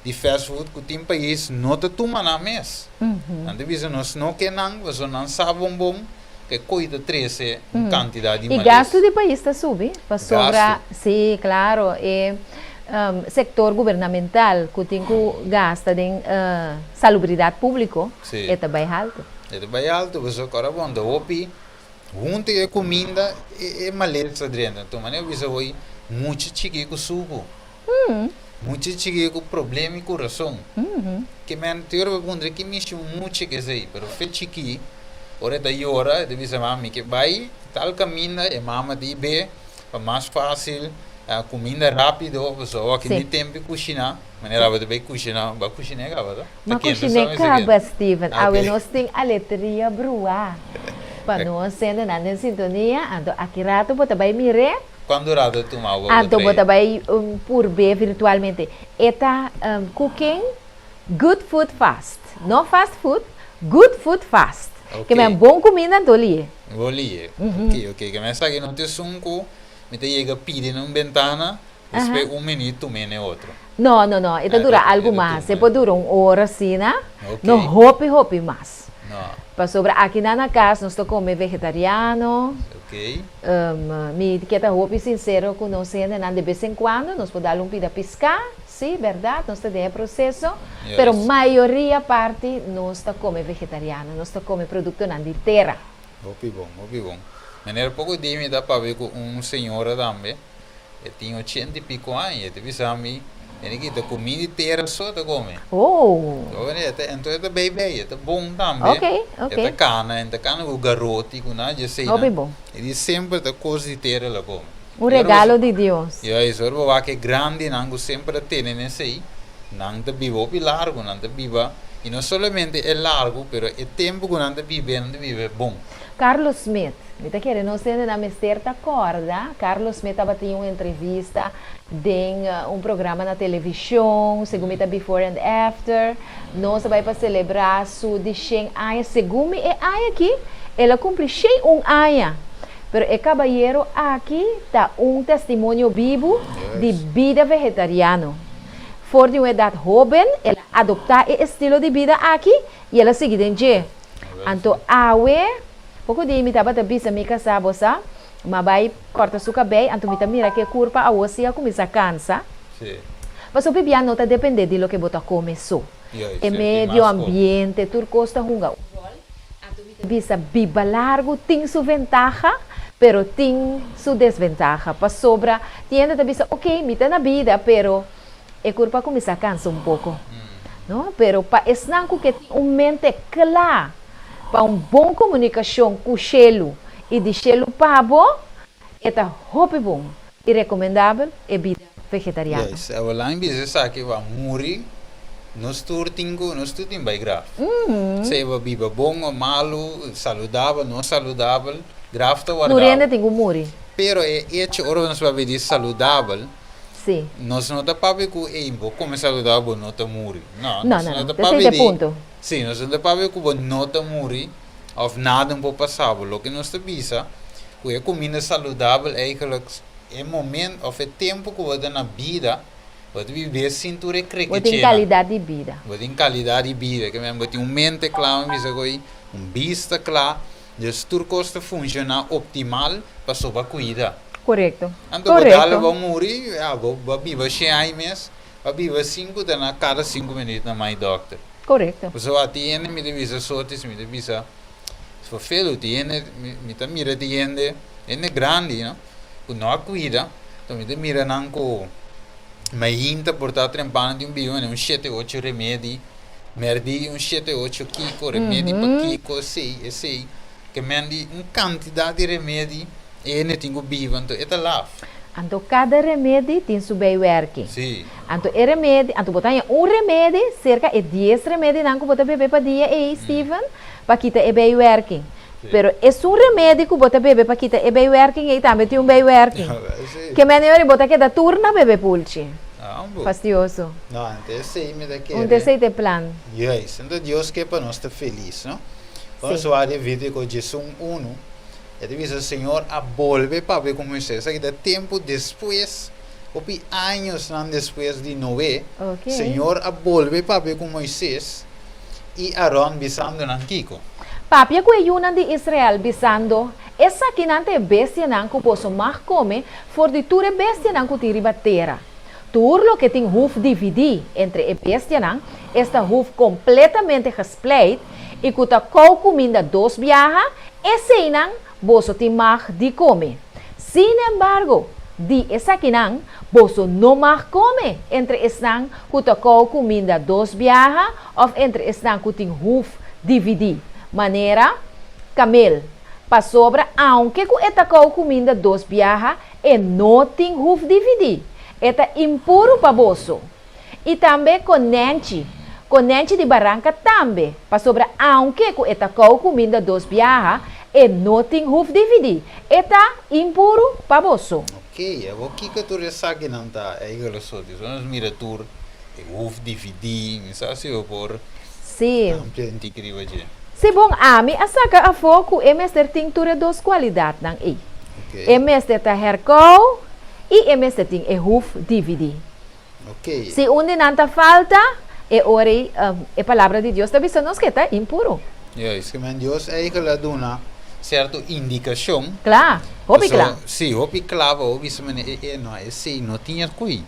B: di fast food ku tin pais no ta tuma nan mes. Nan ta bisa nos no ke nan pasobra nan sa bon bon ku e koi ta trese un kantidat di
A: I
B: malesa.
A: gastu di pais ta subi pasobra
B: Gastu.
A: si klaro e sektor gubernamental ku tin ku gasta den salubridat públiko e ta bai haltu.
B: E ta bai haltu pasobra kòrda bon ta hopi huntu e kuminda e malesa drenta. Anto manera bisa hoy mucha chiki ku suku. Mucha chiki ku problema di kurason. Ke men te ora bo puntra ki mishi un mucha ke esei, pero fe chiki ora e ta yora e ta bisa mama mi ke bai tal kaminda e mama ta hib'é pa mas fásil kuminda rápido pasobra awor aki ni tempu di kushiná manera abo ta bai kushiná bo a kushiné kaba ta?
A: Ma kushiné kaba Steven awe nos tin aletria bruá pa nos hendenan den sintonia anto aki rato bo ta bai mir'é.
B: Cuantu rato e tuma bo
A: Anto bo ta bai purb'é virtualmente. E ta cooking good food fast. No fast food, good food fast. Ke men bon cuminda anto li'e.
B: Bo li'e. Ok, ok. Ke men esaki no ta esun cu mi ta yega pidi na un bentana, despues un minuut tum'e na e otro.
A: No, no, no. E ta dura algu mas. E por dura un ora asina. No hopi, hopi mas. Pasobra akinan na cas nos ta come vegetariano. Mi ke ta hopi sincero cu nos hendenan de bes en cuando nos por dal un pida pisca, si, berdad, nos ta den e proceso, pero mayoria parti nos ta come vegetariano, nos ta come productonan di tera.
B: Hopi bon, hopi bon. Meneer poco dia mi ta papia cu un señora tambe. E tin ochenta i piko aña, e ta bisa mi, Tene ki ta kumí di tera so ta kome.
A: Oh.
B: Anto e ta bei bei, e ta bon tambe.
A: Ok, ok.
B: E ta kana, e ta kana ku garoti, ku nada dje eseinan.
A: Hopi bon.
B: E di semper ta kos di tera el a kome.
A: Un regalo di Dios.
B: Juist, ora bo wak e grandinan ku semper a tene na esei, nan ta biba hopi largu, nan ta biba, i no solamente e largu, pero e tempu ku nan ta biba, nan ta biba bon.
A: Carlos Smith, Mi ta kere nos hendenan mester ta kòrda, Carlos Smith tabatin un entrevista den un programa na televishon, segun mi ta Before and After, nos a bai pa selebrá su di shen aña, segun mi e aña aki el a kumpli shen un aña, pero e kabayero aki ta un testimonio bibu di bida vegetariano. For di un edat hóben el a adoptá e estilo di bida aki I el a sigui den dje. Anto awe, poko di mi tabata bisa mi kasá, Bo sa, m'a bai kòrta su kabei, anto mi ta mira ku e kurpa awor sí a kuminsá kansa. Pasobra bia no ta dependé di loke bo ta kome so. E medio ambiente, tur kos ta hunga un ròl. Anto mi ta bisa, biba largu tin su ventaha, pero tin su desventaha. Pasobra tin hende ta bisa, oke, mi ta na bida, pero E kurpa a kuminsá kansa un poko, no? Pero pa esnan ku ke tin un mente kla pa un bon komunikashon ku shelu i di shelu pa bo, e ta hopi bon i rekomendabel e bida vegetariano.
B: Yes, awe bisa esaki pa muri, nos tur tin ku, nos tur tin bai graf. Sea bo biba bon o malu, saludabel, no saludabel, graf ta
A: Tur
B: warda
A: hende
B: bo.
A: tin ku muri.
B: Pero e echo ora nos papia di saludabel,
A: Sí.
B: Nos no ta papia ku ey bo kome saludabel bo no ta muri. No,
A: No,
B: nos
A: no,
B: no
A: no.
B: ta
A: Esei
B: papia
A: ta e
B: di,
A: punto.
B: sí, nos no ta papia ku bo no ta muri òf nada no por pasa bo. Loke nos ta bisa ku e kuminda saludabel eigenlijk E momento òf e tempu ku bo ta na bida, bo ta biba sin tur e
A: Bo tin
B: krekechenan.
A: kalidat di bida.
B: Bo tin kalidat di bida. Ke men bo tin un mente kla, mi bisa ku ei, un bista kla. Dus tur kos ta funshoná optimal paso bo a kuida.
A: Korekto.
B: Anto bo dal
A: Korekto.
B: bo muri, ya, bo bo a biba shen aña mes, bo a biba sin ku ta na kada sinku minüt na mai dòkter.
A: Korekto.
B: Pasobra a tin hende mi ta bisa sotis, mi ta bisa Verveel di hende, mi ta mira di hende, hende grandi no, ku no a kuida, enton mi ta mira nan ku mainta por ta trempando di un biba un shete ocho remedi, merdi un shete ocho kiko, remedi pa kiko, esei, esei, ke men di un kantidat di remedi e hende tin ku biba, anto e ta laf.
A: Anto kada remedi tin su bijwerking.
B: Sí.
A: Anto e remedi, anto bo ta haña un remedi serka e dies remedinan ku bo ta bebe pa dia ei, Steven, pa kita e bijwerking. Pero esun remedi ku bo ta bebe pa kita e bijwerking ei tambe tin un bijwerking. Ke mene ora bo ta keda tur na bebe pulchi. Fastioso.
B: No, anto esei mi ta kere.
A: Un ta esei ta e plan.
B: Juist. Anto Dios ke pa nos ta felis, no? Nos wak Levítico diesun unu. E ta bisa, Señor a bolbe papia ku Moisés. Esaki ta tempu despues, hopi añosnan despues di Noé. Señor a bolbe papia ku Moisés i Aron bisando nan kiko?
A: Papia ku e yunan di Israel, bisando, Esakinan ta e bestianan ku boso mag kome for di tur e bestianan ku tin riba tera. Tur loke tin huf dividí entre e bestianan, esta huf kompletamente gespleit i ku ta kou kuminda dos biaha, Eseinan boso tin mag di kome. Sin embargo, di esakinan boso no mag kome entre esnan ku ta kou kuminda dos biaha òf entre esnan ku tin huf dividí, manera kamel, pasobra aunke ku e ta kou kuminda dos biaha, e no tin huf dividí, e ta impuru pa boso. I tambe konènchi, konènchi di baranka tambe, pasobra aunke ku e ta kou kuminda dos biaha, e no tin huf dividí, e ta impuru pa boso.
B: Oké, awor kiko tur esakinan ta? Eikel so nos mira tur e huf dividí, mi sa si bo por amplia un tiki riba dje.
A: Si bon, ami a saka afó ku e mester tin tur e dos kualidatnan ei. E mester ta herkou i e mester tin e huf dividí. Si un di nan ta falta, e ora ei e Palabra di Dios ta bisa nos ku e ta impuru.
B: Juist, ke men Dios eikel a duna sierto indikashon.
A: Kla, hopi kla.
B: Si, hopi kla pa bo bisa mene e e no esei no tin e kui.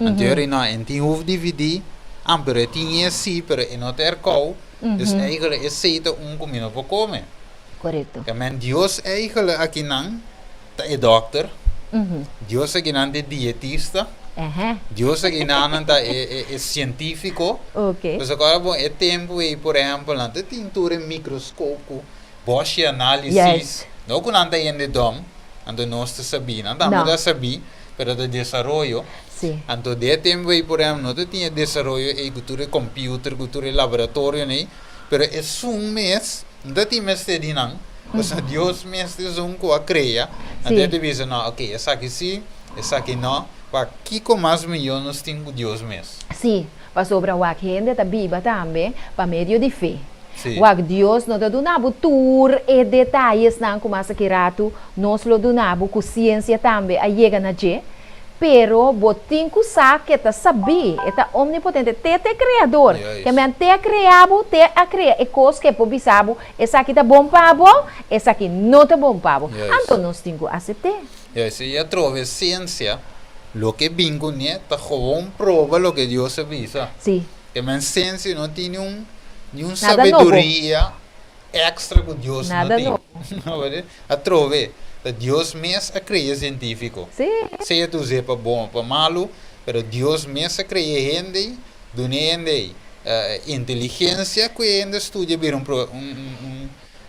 B: Anto e ora ei no, e no tin huf dividí, ah pero e tin e si, pero e no ta erkou, dus eikel esei ta un ku mi no por kome.
A: Korekto.
B: Ke men Dios eikel akinan ta e dokter, Dios akinan ta e dietista, Dios akinanan ta e sientífiko. Pues akora bon e tempu ei por ehèmpel nan ta tin tur e mikroskop ku bòshi análisis, no ku nan ta hende dòm, anto nos ta sabí, nan tambe ta sabí, pero ta desaroyo. Anto den e tempu ei por ehèmpel no ta tin e desaroyo ei ku tur e kòmpiuter, ku tur e laboratorionan ei, pero esun mes No ta tin mester di nan, pasobra Dios mes ta esun ku a krea. Anto e ta bisa, no, oke, esaki sí, esaki no. Pakiko mas mihó nos tin ku Dios mes?
A: Sí, pasobra wak hende ta biba tambe pa medio di fe. Wak Dios no ta duna bo tur e detayesnan ku mas aki ratu nos lo duna bo ku siensia tambe a yega na dje. Pero bo tin cu sa cu e ta sabí, e ta omnipotente, te ta e Creador. Ke men te a crea bo, te a crea e cos cu e por bisa bo, esaki ta bon pa bo, esaki no ta bon pa bo. Anto nos tin cu acept'é.
B: Juist, i atrobe ciencia, loke bin cuné ta gewoon proba loke Dios a bisa. Ke men ciencia no tin niun, niun sabiduria. Extra ku Dios no tin. Atrobe, ta Dios mes a krea sientífiko. Sea ta us'é pa bon o pa malu, pero Dios mes a krea hende ei, duna e hende ei inteligensia ku e hende studia bira un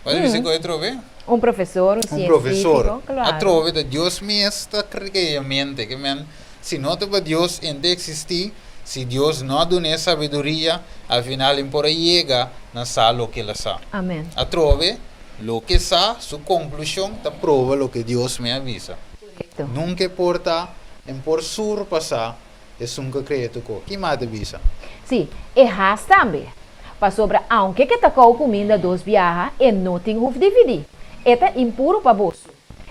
B: un atrobe?
A: Un profesor, un sientífiko,
B: klaro. Atrobe ta Dios mes ta krea mente. Ke men, si no ta pa Dios e no ta eksistí. Si Dios no a dun'é sabiduria, al final e por a yega na sa loke el a sa.
A: Amen.
B: Atrobe, loke e sa, su konklushon ta proba loke Dios me a bisa.
A: Korekto.
B: Nunka e por ta, e por surpasá esun ku a krea tur kos. Ki mas ta bisa?
A: Sí, e has tambe. Pasobra aunke ke ta kou kuminda dos biaha, e no tin huf dividí. E ta impuru pa boso.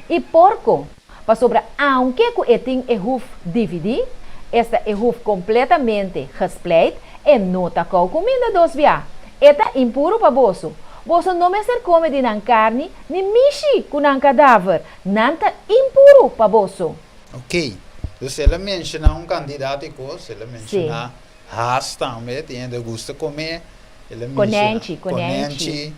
A: I porko. Pasobra aunke ku e tin e huf dividí, esta e huf kompletamente gespleit, e no ta kou kuminda dos bia. E ta impuru pa boso. Boso no mester kome di nan karni ni mishi ku nan kadaver. Nan ta impuru pa boso.
B: Ok. Dus el a menshoná un kantidat di kos. El a menshoná haas tambe, tin hende gusta kome. El a menshoná
A: Konènchi, konènchi.
B: konènchi,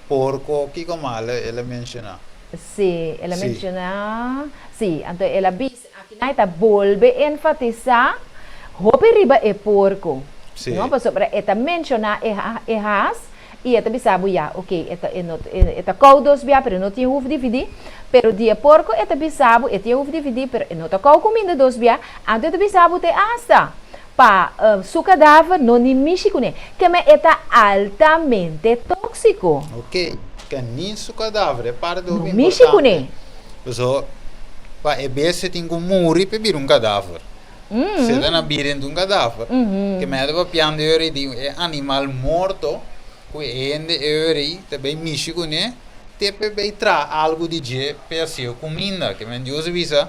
B: porko, kiko mas el a menshoná?
A: Sí, el a menshoná, sí, anto el a bisa, akinan e ta bolbe enfatisá hopi riba e porko, no, pasobra e ta menshoná e e haas i e ta bisa bo ya, ok, e ta e no e ta kou dos bia pero e no tin huf dividí, pero di e porko e ta bisa bo e tin huf dividí pero e no ta kou kuminda dos bia, anto e ta bisa bo te asta pa su kadaver no ni mishi kuné, keme e ta altamente tóksiko.
B: Ok, ke ni su kadaver, e parti
A: No
B: hopi
A: mishi
B: importante.
A: kuné.
B: Paso, pa e bestia tin ku muri pa e bira un kadaver. Si e ta na bira into un kadaver, ke mester papiando e ora di e animal morto ku e hende e ora ei ta bai mishi kuné, te pa e bai traha algu di dje pa e hasié kuminda. Ke men Dios a bisa.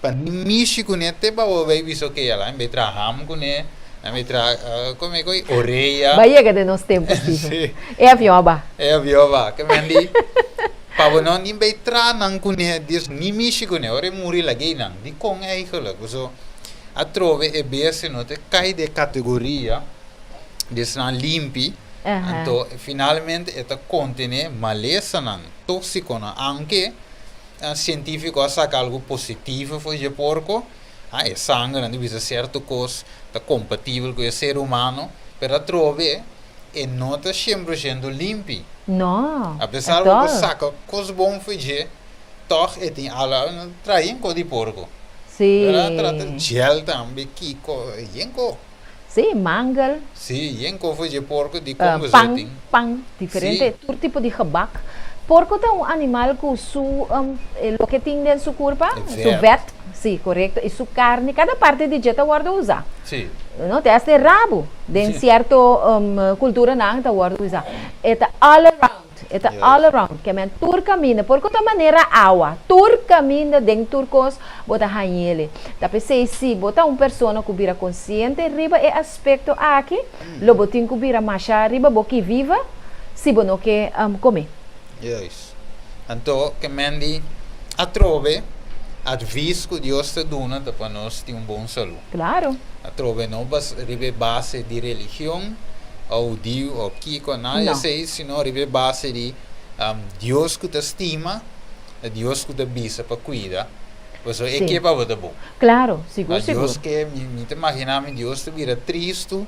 B: Pa ni mishi kuné te pa bo bay bisa ok ala mi bay traha ham kuné, mi bay traha como e koe orea.
A: Ba yega den nos tempo Steven.
B: Sí.
A: E avion a ba.
B: E avion a ba. Ke men di pa bo no ni bay traha nan kuné dus ni mishi kuné ora e muri lag'ei nan. Dikon eigenlijk? Paso atrobe e bestia no ta kai den e kategoria di esnan limpi anto finalmente e ta kontené malesanan tóksikonan aunke Sientífiko a saka algu positivo for dje porko. Ha, e sangernan ta bisa sierto kos ta kompatibel ku e ser humano, pero atrobe e no ta shen por shento limpi.
A: No,
B: Apesar ku bo
A: at all.
B: saka kos bon for dje, tòg e tin ala traha yen kos di porko.
A: Sí.
B: Pero a trata gel tambe, kiko, yen kos.
A: Sí, mangel.
B: Sí, yen kofo dje porko di kon boso
A: Pan,
B: tin?
A: pan, diferente, tur tipo di gebak. Porko ta un animal ku su loke tin den su kurpa,
B: E
A: su
B: vèt.
A: vèt, sí, korekto, i su karni, kada parti di dje ta wòrdu usá.
B: Sí.
A: No, te asta e rabu den sierto kulturanan ta wòrdu usá. E ta all around. E ta all around, ke men tur kaminda, por ku ta manera awa, tur kaminda den tur kos bo ta hañ'ele. Ta p'esei si bo ta un persona ku bira konsiente riba e aspekto aki, lo bo tin ku bira masha riba bo ki viva si bo no ke kome.
B: Juist. Anto ke men di atrobe advis ku Dios ta duna ta pa nos tin un bon salú.
A: Klaro.
B: Atrobe no bas riba e base di religion o hudiu o kiko, nada di
A: No.
B: esei, sino riba e base di Dios ku ta stima, e Dios ku ta bisa pa kuida, pasobra e
A: Sí.
B: ke pa bo ta bon.
A: Klaro, sigur,
B: Ma
A: sigur.
B: Dios ke, mi mi ta imaginá mi Dios ta bira tristu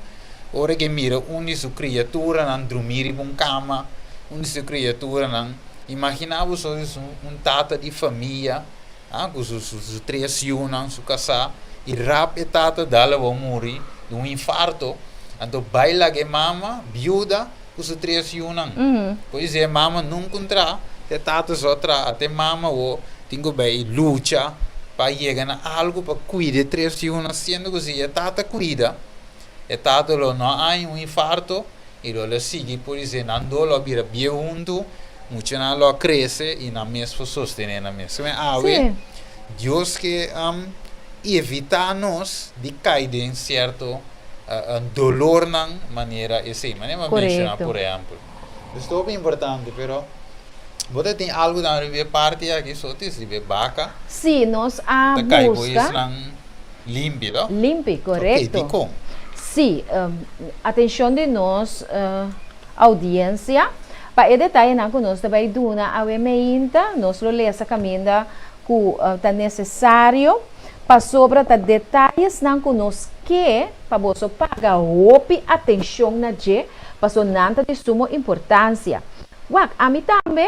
B: ora ke mira un di su kriaturanan drumí riba un kama, un di su kriaturanan, imaginá bo so un tata di famia, Ah, ku su su su tres yunan, su kasá, i rap e tata dal awor muri di un infarto, anto bai laga e mama biuda ku su tres yunan. Por esei e mama nunka un tra, te tata so a tra, ata e mama awor tin ku bai lucha pa yega na algu pa kuida e tres yunan, siendo ku si e tata kuida, e tata lo no a haña un infarto, I lo lo sigui por esei nan do lo a bira bieu huntu, muchanan lo a krese i nan mes por sostené nan mes. Suma awe Dios ke evitá nos di kai den sierto dolornan manera esei, manera mi a menshoná por ehèmpel. Pues ta hopi importante, pero bo ta tin algu tambe riba e parti aki, so ta riba e baka.
A: Sí, nos a
B: Ta kai bo
A: buska.
B: esnan. Limpi, to?
A: Limpi, korekto.
B: Ok, dikon?
A: Sí, atenshon di nos oudiensia pa e detayenan ku nos ta bai duna awe meinta, nos lo lesa kaminda ku ta nesesario, pasobra ta detayesnan ku nos ke pa boso paga hopi atenshon na dje, paso nan ta di sumo importansia. Wak, ami tambe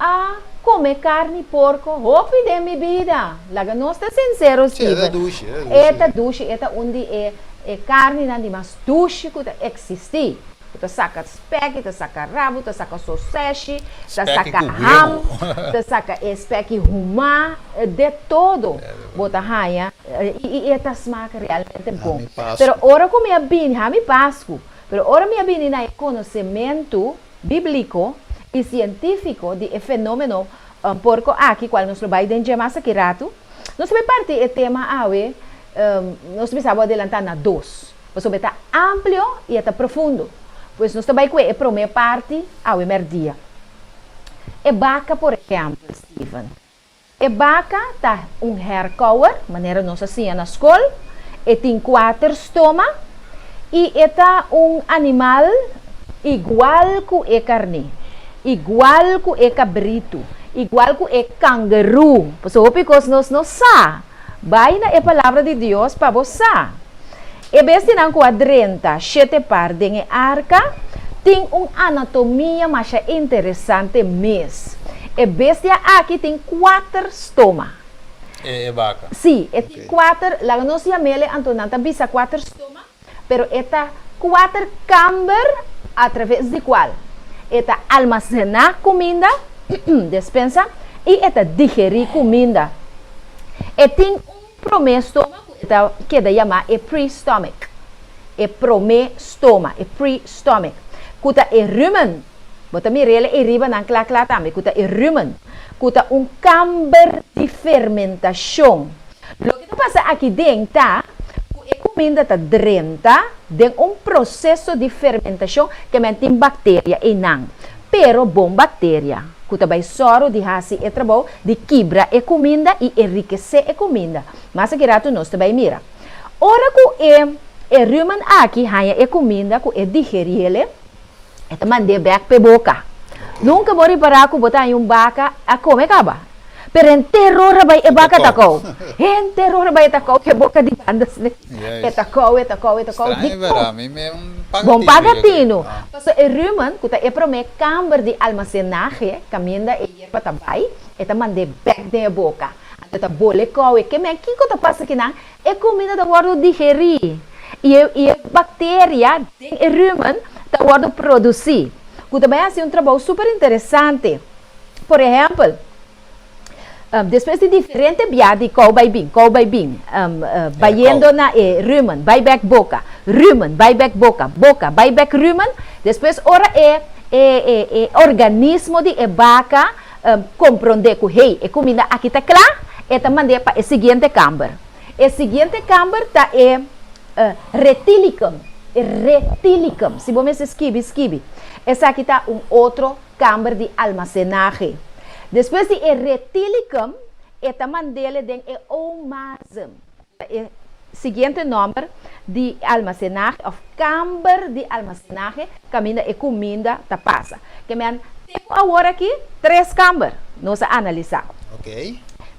A: A come carni porco hopi den mi bida. Laga nos ta sincero
B: Sí, e ta
A: Steven.
B: dushi, e ta
A: E
B: dushi.
A: ta dushi, e ta un di e e carninan di mas dushi cu ta existi. Cu ta saca speki, ta saca rabu, ta saca soseshi, ta
B: Speki
A: saca
B: cu
A: ham,
B: huevo.
A: ta saca e speki huma, de todo bo ta haya y y e ta smaak realmente bon.
B: Hami Pascu.
A: Pero ora cu mi a bini, hami Pascu, pero ora mi a bini na e conocemento, bíbliko i sientífiko di e fenómeno Porko aki, kual nos lo bai den dje mas aki ratu. Nos ta bai parti e tema awe, nos ta bisa bo adelantá na dos, pasobra e ta amplio i e ta profundo. Pues nos ta bai kue e promé parti awe mèrdia. E baka, por ehèmpel, Steven. E baka ta un herkouwer, manera nos a siña na skol. E tin kuater stoma i e ta un animal igual ku e karné, igual ku e kabritu, igual ku e kangeru. Pasobra hopi kos nos no sa. Bai na e Palabra di Dios pa bo sa. E bestianan ku a drenta shete par den e arka tin un anatomia masha interesante mes. E bestia aki tin kuater stoma.
B: E baka.
A: Sí, e tin kuater, laga nos yam'el anto nan ta bisa kuater stoma, pero e ta kuater kamber atraves di kual e ta almasená kuminda, despensa, i e ta digerí kuminda. E tin un promé stoma ku e ta keda yamá e pre-stomach, e promé stoma, e pre-stomach, ku ta e rumen. Bo ta mir'el ei riba nan kla kla tambe, ku ta e rumen, ku ta un kamber di fermentashon. Loke ta pasa aki den ta ku e kuminda ta drenta den un proseso di fermentashon ke men tin bakteria einan, pero bon bakteria ku ta bai sòru di hasi e trabou di kibra e kuminda i enrikesé e kuminda. Mas aki ratu nos ta bai mira. Ora ku e e rumen aki haña e kuminda ku e digeriel e, E ta mand'é bèk p'e boka. Nunka bo ripará ku bo ta haña un baka a kome kaba. Pero henter ora bai e baka ta kou. Henter ora bai e ta kou ku e boka di banda asina. E ta kou, e ta kou, e ta kou.
B: Dikon?
A: Bon paga tinu. Pasobra e rumen, ku ta e promé kamber di almasenahe kaminda e yerba ta bai, e ta mand'é bèk den e boka. Anto e ta bole kou e kem'é. Kiko ta pasa kinan? E kumida ta wòrdu digerí i e i e bakteria den e rumen ta wòrdu produsí, ku ta bai hasi un trabou super interesante. Por ehèmpel, despues di diferente bia di kou bai bin, kou bai bin, bayendo na e rumen, bai bèk boka, rumen, bai bèk boka, boka, bai bèk rumen, despues ora e e e e organismo di e baka komprondé ku hey, e kuminda aki ta kla, e ta mand'é pa e siguiente kamber. E siguiente kamber ta e retilicum, e retilicum. Si bo mester skibi, skibi. Esaki ta un otro kamber di almasenahe. Despues di e retilicum, e ta mand'é den e omasum. E siguiente nòmber di almasenahe òf kamber di almasenahe kaminda e kuminda ta pasa. Ke men te ku awor aki tres kamber nos a analisá.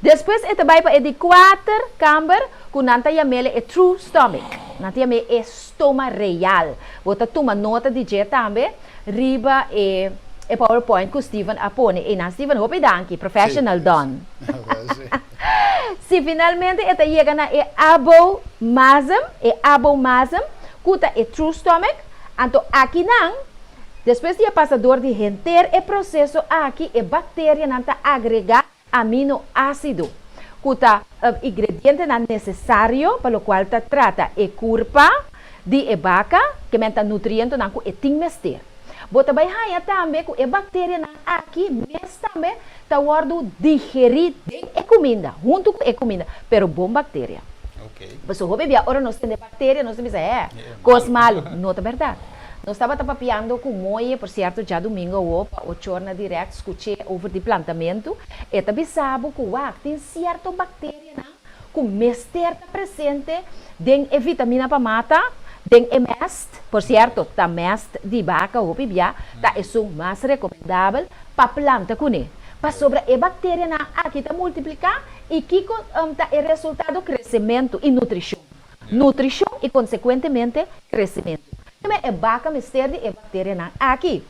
A: Despues e ta bai pa e di kuater kamber ku nan ta yam'el e true stomach. Nan ta yam'é e stoma real. Bo ta tuma nota di dje tambe riba e e powerpoint ku Steven a pone einan. Steven, hopi danki. Professional done. Si finalmente e ta yega na e abomasm, e abomasm, ku ta e true stomach, anto akinan, despues di a pasa dor di henter e proseso aki, e bakterianan ta agregá aminoásido, ku ta ingredientenan nesesario pa lokual ta trata e kurpa di e baka, ke men ta nutrientonan ku e tin mester. Bo ta bai haña tambe ku e bakterianan aki mes tambe ta wòrdu digerí den e kuminda, huntu ku e kuminda, pero bon bakteria. Pasobra hopi bia ora nos tende bakteria nos ta bisa, hè, kos malu. No ta bèrdat. Nos tabata papiando ku Moye, por sierto djadumingu awo pa ochor na dirèkt skuch'é over di plantamentu, e ta bisa bo ku wak tin sierto bakterianan ku mester ta presente den e vitamina pa mata, den e mèst, por sierto ta mèst di baka hopi bia ta esun mas rekomendabel pa planta kuné, pasobra e bakterianan aki ta multipliká i kiko ta e resultado? Kresementu i nutrishon, nutrishon i konsekuentemente kresementu. E baka mester di e bakterianan aki.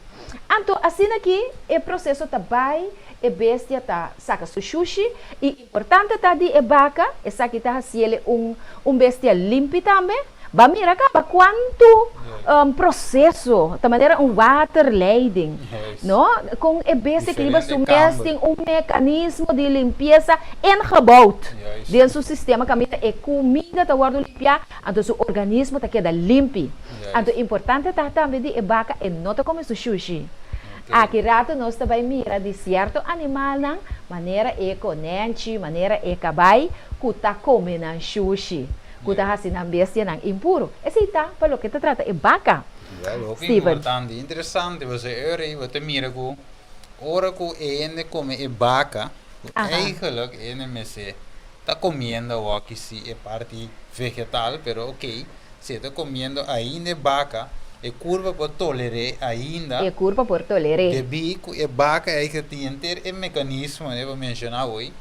A: Anto asina ki e proseso ta bai, e bestia ta saka su shushi i importante ta di e baka, esaki ta hasiele un un bestia limpi tambe. Ba mira kaba kuantu proseso, ta manera un waterleiding, no? Kon e bestia ki riba su mes tin un mekanismo di limpiesa ingebouwd den su sistema kaminda e kuminda ta wòrdu limpiá, anto su organismo ta keda limpi. Anto importante ta tambe di e baka e no ta kome su shushi. Aki rato nos ta bai mira di sierto animalnan, manera e konenchi, manera e kabai, ku ta kome nan shushi, ku ta hasi nan bestianan impuru. Esei ta pa loke ta trata e baka.
B: Wel, hopi
A: Steven.
B: importante, interesante, pasobra e ora ei bo ta mira ku ora ku e hende kome e baka, ku eigenlijk e hende mester ta komiendo awor si e parti vegetal, pero oké, Si e ta comiendo ainda e baca, e curpa por toler'é ainda.
A: E curpa por toler'é.
B: Debí cu e baca ei ta tin henter e mecanismo manera bo menciona hoy,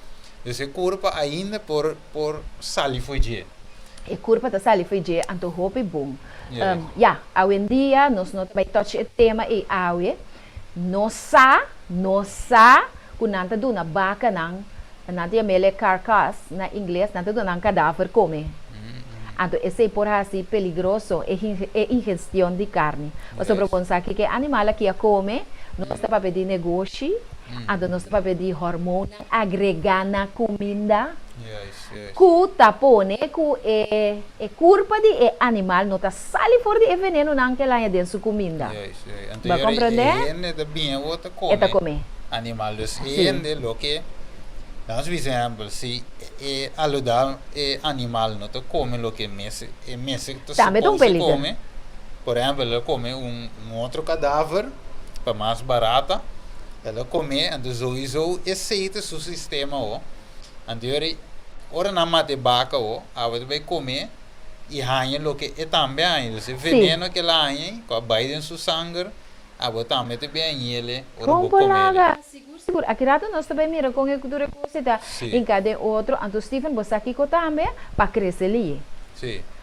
B: dus e curpa ainda por por sali fo'i dje.
A: E curpa ta sali fo'i dje, anto hopi bon. Ya, awendia nos no ta bai touch e tema ei awe. Nos sa, nos sa cu nan ta duna bacanan, nan ta yam'el e carcass na ingles, nan ta duna nan cadaver come. Anto esey por haci peligroso e e ingestion di carni. Pasobra bon sa kico e animal aki a come, nos ta papia di negoshi, anto nos ta papia di hormoonnan agrega na cuminda. Ku ta pone ku e e kurpa di e animal no ta sali for di e venenunan ku el haña den su kuminda.
B: Juist, juist. Anto
A: Bo a
B: yora
A: komprendé?
B: e hende ta biña awor ta
A: E ta
B: kome
A: kome.
B: animal. Dus e
A: Sí.
B: hende loke, laga nos bisa ehèmpel, si e aludal e animal no ta kome loke e mester e mester ta
A: Tambe ta un
B: supos di
A: peliger.
B: kome, por ehèmpel el a kome un un otro kadaver pa mas barata, el a kome, anto souiso esei ta su sistema awor. Anto yori ora nan mata e baka ho, awe ta bai come y haña loke e tambe a haña. Dus e veneno ke el a haña ku a bai den su sanger, abo tambe ta bin hañ'ele ora
A: Kon
B: bo
A: por
B: comele.
A: laga? Sigur, sigur. Aki rato nos ta bai mira kon e tur e kos ei ta hinká den otro. Anto Steven, bo sa kiko tambe? Pa krese liye.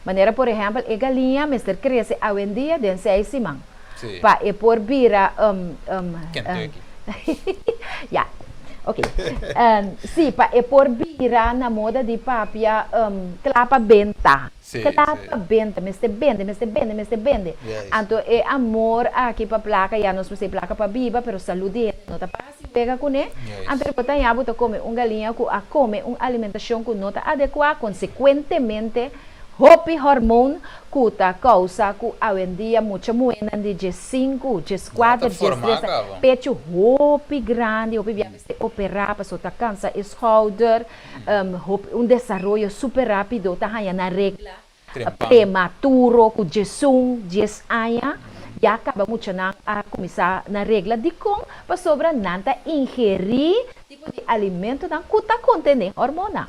A: Manera por ehèmpel e galiña mester krese awendia den seis siman. Pa e por bira
B: Kentucky.
A: Ya, ok. Sí, pa e por bira na moda di papia kla pa benta. Kla pa benta, mester bende, mester bende, mester bende. Anto e amor aki pa plaka, ya nos mester plaka pa biba, pero salud di hende no ta fácil wega kuné. Anto bo ta haña bo ta kome un galiña ku a kome un alimentashon ku no ta adekuá, konsekuentemente Hopi hormoon ku ta kousa ku awendia mucha muhénan di diesinku, dieskuater, diestres ta pechu hopi grandi, hopi bia mester operá pasobra ta kansa e schouder, hopi un desaroyo super rápido ta haña nan regla prematuro ku diesun, dies aña ya kaba muchanan a kuminsá nan regla. Dikon? Pasobra nan ta ingerí tipo di alimentonan ku ta kontené hormona.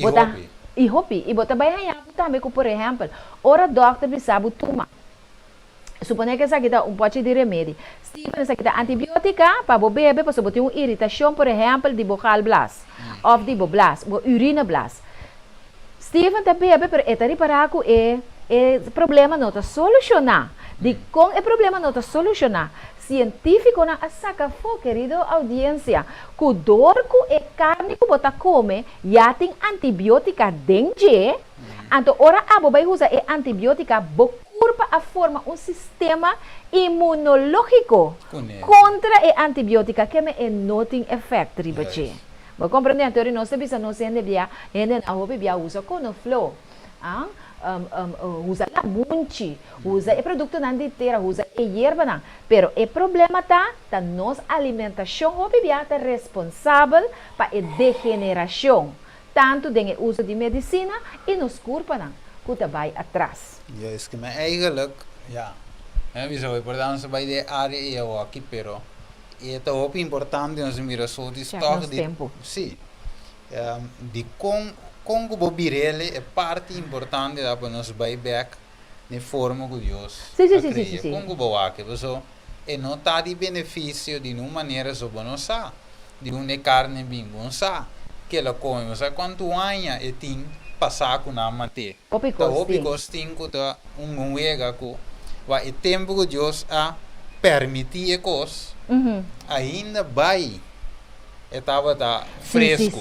A: Bo ta I hopi. I bo ta bai haña bo tambe ku, por ehèmpel, ora dòkter bisa bo tuma, suponé ku esaki ta un pòchi di remedi, Steven, esaki ta antibiótika pa bo bebe pasobra bo tin un iritashon, por ehèmpel, di bo galblas òf di bo blas, bo urineblas. Steven ta bebe, pero e ta ripará ku e e problema no ta solushoná. Dikon e problema no ta solushoná? Sientífikonan a saka afó, kerido oudiensia, ku dor ku e karni ku bo ta kome ya tin antibiótika den dje, anto ora abo bai usa e antibiótika bo kurpa a forma un sistema inmunológiko kontra e antibiótika keme e no tin efèkt riba dje. Bo komprendé? Anto ri nos ta bisa nos hende bia, hendenan hopi bia usa konofló. Usa lamunchi, usa e produktonan di tera, usa e yerbanan. Pero e problema ta, ta nos alimentashon hopi bia ta responsabel pa e degenerashon, tantu den e uso di medisina i nos kurpanan ku ta bai atras.
B: Juist, ke men eigenlijk, ja, men a bisa hopi por ta nos bai den e área ei awoki, pero e ta hopi importante nos mira so di stòk di, sí. Di kon kon ku bo bir'el e parti importante ta pa nos bai bek n'e forma ku Dios a krea. Kon ku bo wak e? Pasobra e no ta di benefisio di niun manera so bo no sa di unda e karni bin, bo no sa ke el a kome, bo no sa kuantu aña e tin pasá ku nan mat'é. Ta hopi kos tin ku ta un wega ku wak e tempu ku Dios a permití e kos ainda bai. E tabata fresku.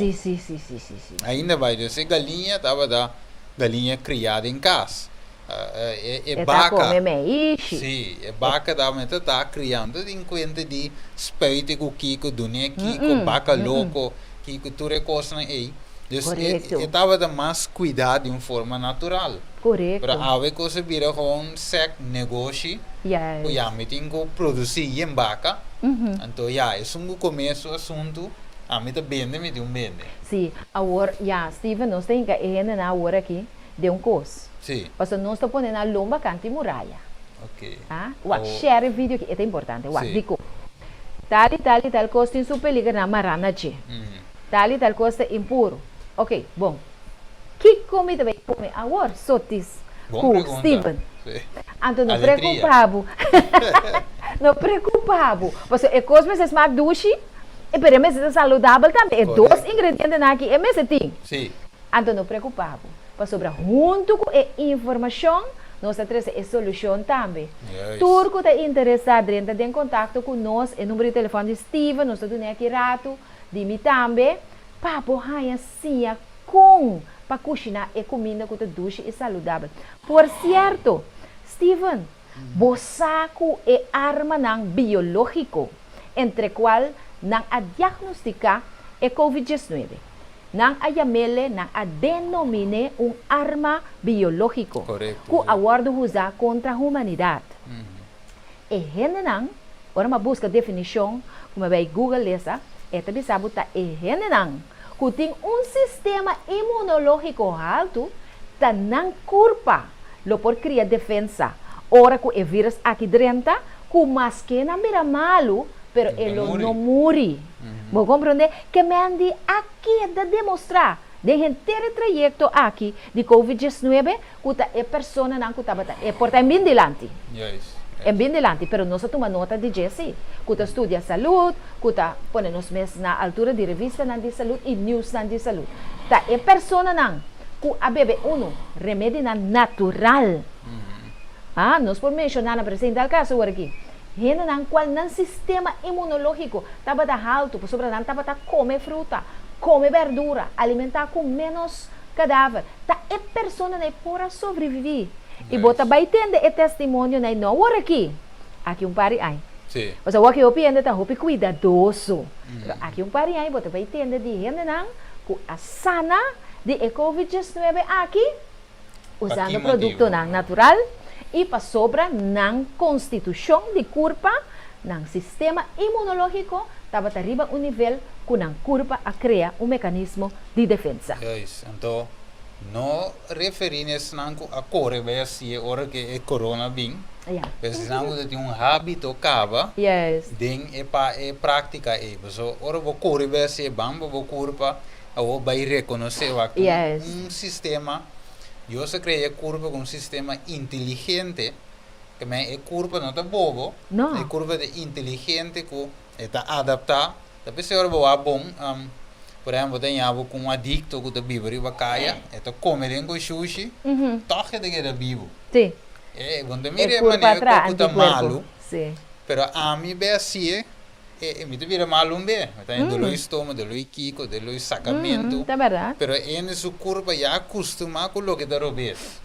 B: Ainda bai dus e galiña tabata galiña kriá den kas. E baka. Si, e baka tabata ta kriá. No ta tin kuenta di spuite ku kiko, dun'é kiko, baka loko, kiko, tur e kosnan ei. Dus e tabata mas kuidá di un forma natural. Pero awe kos a bira gewoon sèk negoshi ku ya mi tin ku produsí yen baka. Anto ya, esun ku kome su asuntu, ami ta bende mi tin un bende.
A: Sí, awor, ya, Steven, nos ta hinka e hendenan awor aki den un kos.
B: Sí.
A: Pasobra nos ta pone nan lomba kanti muraya.
B: Ok.
A: Ah, wak, share e video aki, e ta importante, wak,
B: Sí.
A: dikon? Tal i tal i tal kos tin su peligernan mará na dje. Tal i tal kos ta impuru. Ok, bon. Kiko mi ta bay come awor, Sotis
B: Bon
A: cu
B: pregunta.
A: Steven?
B: Sí.
A: Anto no
B: Aletria.
A: preocupa bo. No preocupa bo. Pasobra e cos mester smaak dushi, e pero e mester ta saludabel tambe. E dos
B: Correcto.
A: ingredientenan aki e mester tin.
B: Sí.
A: Anto no preocupa bo. Pasobra hunto cu e informacion nos ta trece e solucion tambe.
B: Juist.
A: Tur cu ta interesa drenta den contacto cu nos, e numero di telefon di Steven nos ta dun'e aki rato, di mi tambe, pa bo haña siña kon pa kushiná e kuminda ku ta dushi i saludabel. Por sierto, Steven, bo sa ku e armanan biológiko entre kual nan a diagnostiká e Covid 19, nan a yam'ele, nan a denomin'é un arma biológiko ku a wòrdu usá kontra humanidat. E hendenan, ora mi a buska definishon ku mi a bai Google lesa, e ta bisa bo ta e hendenan ku tin un sistema imunológiko haltu, ta nan kurpa lo por kria defensa ora ku e vírus aki drenta, ku maske nan bira malu, pero e lo no muri. Bo komprondé? Ke men di a keda demostrá den henter e trayekto aki di Covid 19 ku ta e personanan ku tabata e por ta en bin dilanti. En bin dilanti, pero nos a tuma nota di dje si, ku ta studia salud, ku ta pone nos mes na altura di revistanan di salud i newsnan di salud. Ta e personanan ku a bebe unu remedinan natural. Ah, nos por menshoná na presente al kaso awor aki, hendenan kual nan sistema imunológiko tabata haltu pasobra nan tabata kome fruta, kome bèrdura, alimentá ku ménos kadaver. Ta e personanan ei por a sobreviví. I bo ta bai tende e testimonionan ei no awor aki, aki un par di aña. Pasobra awor aki hopi hende ta hopi kuidadoso. Pero aki un par di aña bo ta bai tende di hendenan ku a sana di e covid 19 aki usando produktonan natural i pasobra nan konstitushon di kurpa, nan sistema imunológiko tabata riba un nivel ku nan kurpa a krea un mekanismo di defensa.
B: Juist, anto no referí na esnan ku a kore bai hasi e ora ku e corona bin, pero esnan ku ta tin un hábito kaba den e pa e práktika ei. Pasobra ora bo kore bai hasi e ban pa bo kurpa awor bai rekonosé wak un sistema, Dios a krea e kurpa ku un sistema inteligente, ke men e kurpa no ta bobo, e kurpa ta inteligente ku e ta adaptá. Ta p'esei ora bo wak bon, por ehempel bo ta ña bo ku un adikto ku ta biba riba kaya, e ta kome den ku shushi, tòg e ta keda bibu. E bo no ta mira e manera ku ta malu, pero ami be hasié, e mi ta bira malu un be. Mi ta haña doló di stoma, doló di kiko, doló di sakamentu, pero hende su kurpa ya a kustumá ku loke ta robes.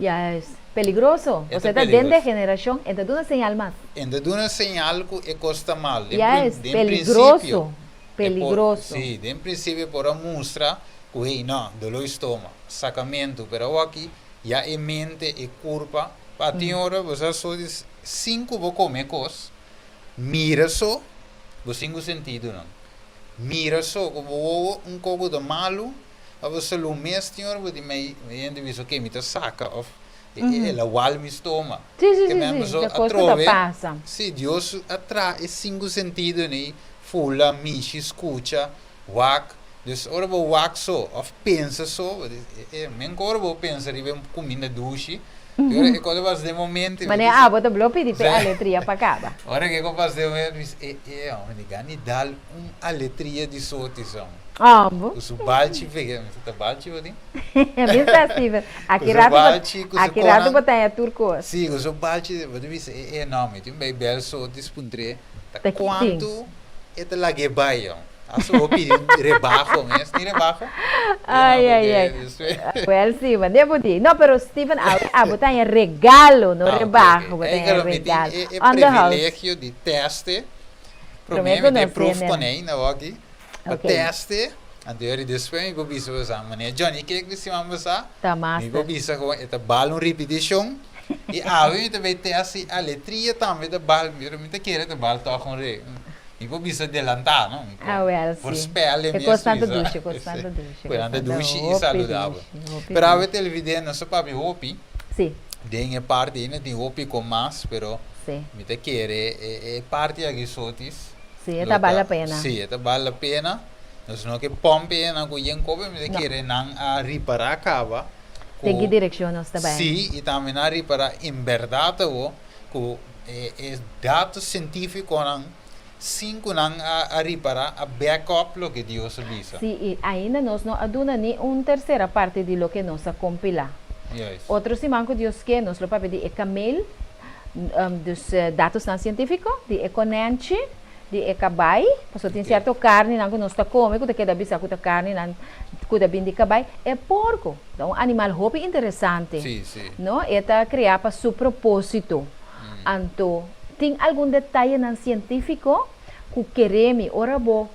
A: Peligroso.
B: E ta
A: Osea ta den
B: peligroso.
A: degeneracion, e ta duna señal mas.
B: E ta duna señal cu e cos ta mal. Den
A: Ya
B: prin,
A: es
B: den principio,
A: peligroso,
B: e por,
A: peligroso.
B: sí, den principio por a mustra cu hey, no, dolor di stoma, sacamento, pero awaki ya e mente, e curpa, pa tin ora bo sa so di sin cu bo come e cos, mira so, bo sin cu sentidonan. Mira so cu bo wowo un coco ta malo, Abo salú mes tin ora bo di mei hende bisa ok mi ta saka of el a wal mi stoma.
A: Sí, sí,
B: Ke
A: sí,
B: men
A: sí,
B: paso
A: ta kos ku ta
B: atrobe
A: pasa.
B: sí Dios a traha e sinku sentido nei fula, mishi, skucha, wak. Dus ora bo wak so of pensa so bo di e men ku ora bo pensa riba e kuminda dushi te ora e kos a pasa den momento bo
A: Manera
B: bisa
A: abo ta blo pidi p'e aletria pa kaba.
B: Ora ke kos pasa den momento bo bisa e e homber mi gana di dal un aletria di soti son.
A: Amo.
B: Ku su balchi vege, mi sa ta balchi bo tin?
A: Mi sa Steven,
B: Ku
A: aki
B: su
A: rato bo,
B: balchi, ku su
A: aki rato
B: konan.
A: bo ta haña tur kos.
B: Sí, ku su balchi, bo ta bisa e e no, mi tin bai bel sotis puntr'é ta
A: Ta ki tin?
B: kuantu e ta lag'é bai yo. Asta bo pidi un rebaho mes, tin rebaho? E no
A: Ai,
B: ku
A: ai,
B: ke
A: ai.
B: despues.
A: Wel Steven, den bo di. No, pero Steven, awe abo ta haña regalo, no
B: Ah, ok, ok.
A: rebaho, bo ta
B: Ei
A: haña
B: karo, mi tin
A: regalo.
B: e e
A: On the house.
B: privilegio di tèste.
A: Promé
B: Promé
A: ku
B: mi tin e
A: nos
B: proof
A: hende.
B: konei na wòki. Pa
A: Ok.
B: teste, anto yori despues mi por bisa bo sa, Meneer Johnny kek di siman pasá,
A: Ta
B: mi por
A: master.
B: bisa ku e ta bal un ripitishon, i awe mi ta bay test si aletria tambe ta bal, pero mi ta kere ta bal tòg un re. Mi por bisa delantá, no? Mi por
A: Ah, wel, sí.
B: voorspel
A: E
B: mes
A: kosnan ta
B: bisa.
A: dushi, e kosnan ta dushi, e
B: Ku nan ta
A: kosnan ta
B: dushi i
A: hopi
B: saludabel.
A: dushi, hopi
B: Pero awe
A: dushi.
B: televidente nos a papia hopi.
A: Sí.
B: Den e parti ainda tin hopi kon mas, pero
A: Sí.
B: mi ta kere e e parti aki sotis
A: Sí, e
B: lo
A: ta bal
B: ta,
A: la pena.
B: sí, e ta bal la pena. Nos no ke pòmp e nan ku yen kope, mi ta
A: No.
B: kere nan a ripará kaba
A: Den ki
B: ku
A: direkshon nos ta bai.
B: sí, i tambe nan a ripará en bèrdat awo ku e e dato sientífikonan sin ku nan a a ripará a back up loke Dios a bisa.
A: Sí, i ainda nos no a duna ni un tersera parti di loke nos a kompilá.
B: Juist.
A: Otro siman ku Dios ke, nos lo papia di e kamel, dus datosnan sientífiko, di e konènchi, di e kabai, pasobra tin sierto karninan ku nos ta kome ku ta keda bisa ku ta karninan ku ta bin di kabai. E porko ta un animal hopi interesante, no? E ta kreá pa su propósito. Anto tin algun detayenan sientífiko ku kere mi ora bo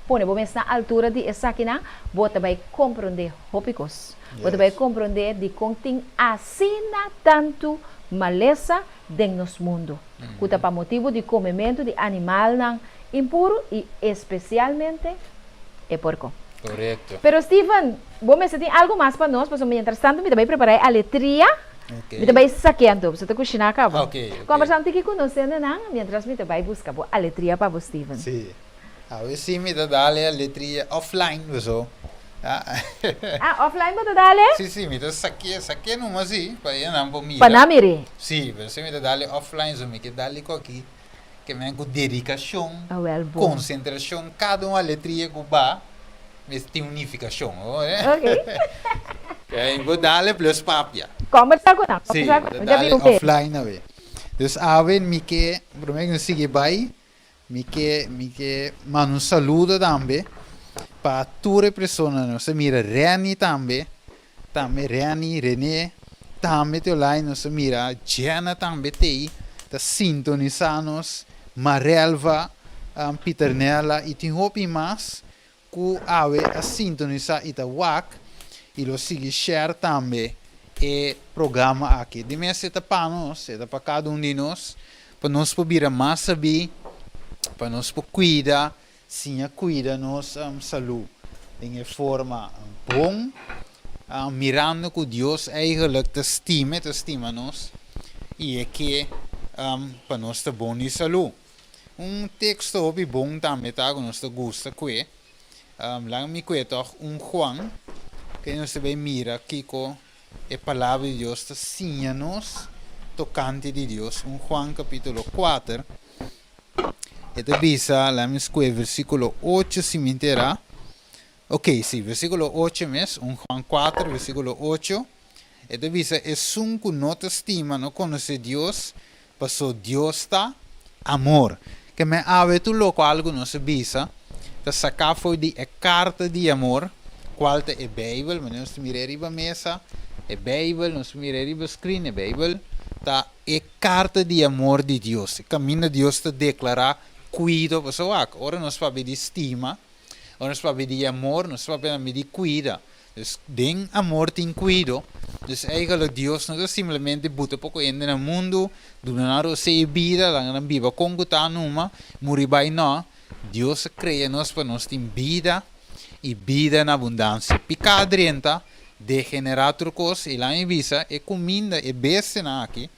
A: pone bo mes na altura di esakinan, bo ta bai komprondé hopi kos. Bo ta bai komprondé dikon tin asina tantu malesa den nos mundu, ku ta pa motibu di komementu di animalnan impuru i espesialmente e porko.
B: Korekto.
A: Pero Steven, bo mester tin algu mas pa nos, pasobra mientras tantu mi ta bai prepará e aletria, mi ta bai saké anto, pasobra ta kushiná kaba. Kombersá un tiki ku nos hendenan mientras mi ta bai buska bo aletria pa bo, Steven.
B: Sí. Awe sí mi ta dal e aletria offline paso.
A: Ah, offline bo ta dal e?
B: Sí, sí, mi ta saké, saké numa sí, pa e nan por mira.
A: Pa nan mir'é.
B: Sí, pero si mi ta dal e offline so mi ke dal e ku aki, ke men ku dedikashon,
A: Ah, wel bon.
B: konsentrashon, kada un aletria ku ba mester tin un nifikashon, bo wak?
A: Ok.
B: Mi por dal e plus papia.
A: Kombersá ku nan,
B: Sí,
A: kombersá ku
B: mi ta
A: nan, mi ta
B: dal e
A: bin un bes.
B: offline awe. Dus awe mi ke, promé ku mi sigui bai, Mi ke mi ke manda un saludo tambe pa tur e personanan. Nos a mira Renny tambe, tambe Renny, Rene tambe te olai. Nos a mira Jenna tambe tei ta sintonisa nos, Marelva, Pieternella y tin hopi mas Ku awe a sintonisá i ta wak i lo sigui share tambe e programa aki. Di mes e ta pa nos, e ta pa kada un di nos, pa nos por bira mas sabí, pa nos por kuida, siña kuida nos salú den e forma bon, mirando ku Dios eigenlijk ta stima, e ta stima nos i e ke pa nos ta bon di salú. Un teksto hopi bon tambe ta ku nos ta gusta kue. Laga mi kue tòg un Juan, ke nos ta bai mira kiko e Palabra di Dios ta siña nos tokante di Dios. Un Juan kapítulo kuater, e ta bisa, laga mi skue versíkulo ocho si mi entera. Ok, sí, versíkulo ocho mes, un Juan kuater, versíkulo ocho, e ta bisa, Esun ku no ta stima no konosé Dios, Paso Dios ta amor. Ke men awe tur lokual ku nos a bisa ta saká for di e karta di amor, kual ta e Beibel. Manera nos ta mira e riba mesa, e Beibel, nos ta mira e riba screen, e Beibel ta e karta di amor di Dios, e kaminda Dios ta deklará kuido. Paso wak, ora nos papia di stima, Ora nos papia di amor, nos papia tambe di kuida. Dus den amor tin kuido. Dus eigenlijk Dios no ta simplemente buta poko hende na mundu, duna nan rosé i bida, laga nan biba kon ku ta numa, muri bai. No, Dios a krea nos pa nos tin bida i bida na abundansia. Piká a drenta, degenerá tur kos i laga mi bisa e kuminda, e bestianan aki,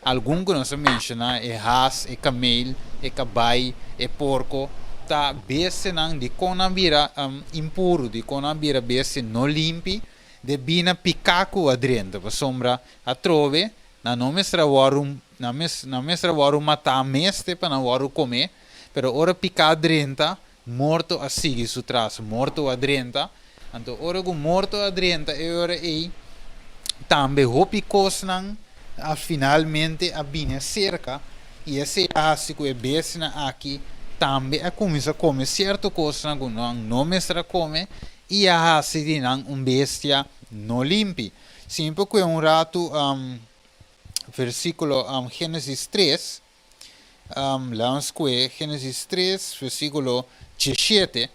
B: algun ku nos a menshoná, e has, e kamel, e kabai, e porko, ta bestianan dikon nan bira impuru, dikon nan bira bestia no limpi, debí na piká ku a drenta, pasobra atrobe nan no mester a wòrdu nan nan mester a wòrdu matá mes te pa nan wòrdu komé, pero ora piká drenta, Morto a sigui su tras, morto a drenta. Anto ora ku morto a drenta e ora ei tambe hopi kosnan a finalmente a bini aserka i esei a hasi ku e bestianan aki tambe a kuminsá kome sierto kosnan ku nan no mester a kome i a hasi di nan un bestia no limpi. Si mi por kue un ratu versíkulo Génesis tres. Lans kue Génesis tres, versíkulo diesshete.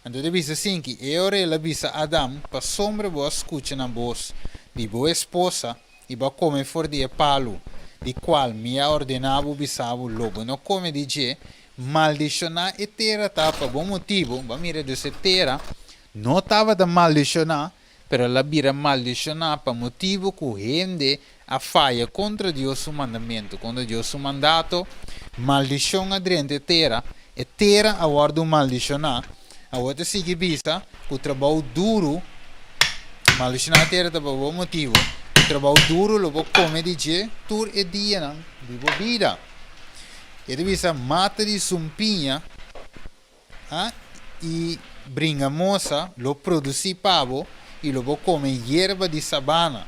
B: Anto ta bisa asinki, E ora el a bisa Adam, Pasobra bo a skucha na bos di bo esposa i bo a kome for di e palu di kual mi a ordená bo bisa bo, Lo bo no kome di dje, Maldishoná e tera ta pa bo motibu, bo a mira dus e tera no tabata maldishoná, pero el a bira maldishoná pa motibu ku hende a faya kontra Dios su mandamentu, kontra Dios su mandato, maldishon a drenta e tera, e tera a wòrdu maldishoná. Awor ta sigui bisa ku trabou duru, maldishoná e tera ta pa bo motibu, ku trabou duru lo bo kome di dje tur e dianan di bo bida. E ta bisa mata di sumpiña i bringamosa lo produsí pa bo i lo bo kome yerba di sabana.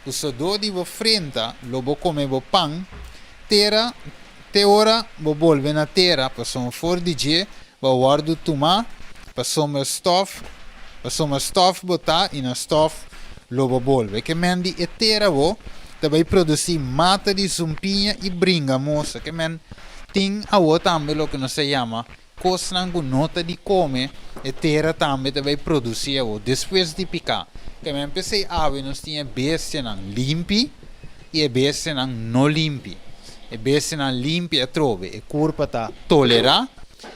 B: Ku sodó di bo frenta lo bo kome bo pan, tera te ora bo bolbe na tera, pasobra for di dje bo a wòrdu tumá, pasobra stòf, pasobra stòf bo ta i na stòf lo bo bolbe. Ke men di e tera bo ta bai produsí mata di sumpiña i bringamosa. Ke men tin awo tambe loke nos ta yama kosnan ku no ta di kome, e tera tambe ta bai produsí awo despues di piká. Ke men p'esei awe nos tin e bestianan limpi i e bestianan no limpi. E bestianan limpi atrobe e kurpa ta tolerá,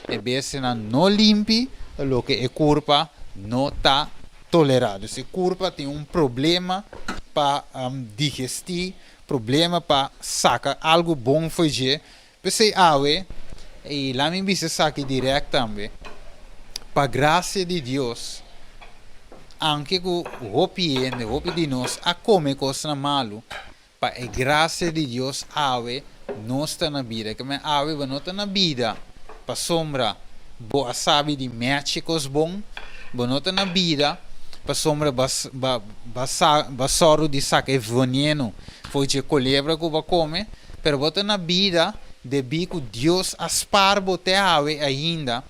B: e bestianan no limpi ta loke e kurpa no ta tolerá. Dus e kurpa tin un problema pa digestí, problema pa saka algu bon fo'i dje. P'esei awe, i laat mi bisa esaki dirèkt tambe, pa grasia di Dios, aunke ku hopi hende, hopi di nos a kome kosnan malu, Pa e gracia di Dios awe nos ta na bida. Ke men awe bo no ta na bida pasobra bo a sabi di mechi kos bon, bo no ta na bida pasobra bo a bo a sòru di saka e veneno for dje kolebra ku bo a kome, pero bo ta na bida debí ku Dios a spar bo te awe ainda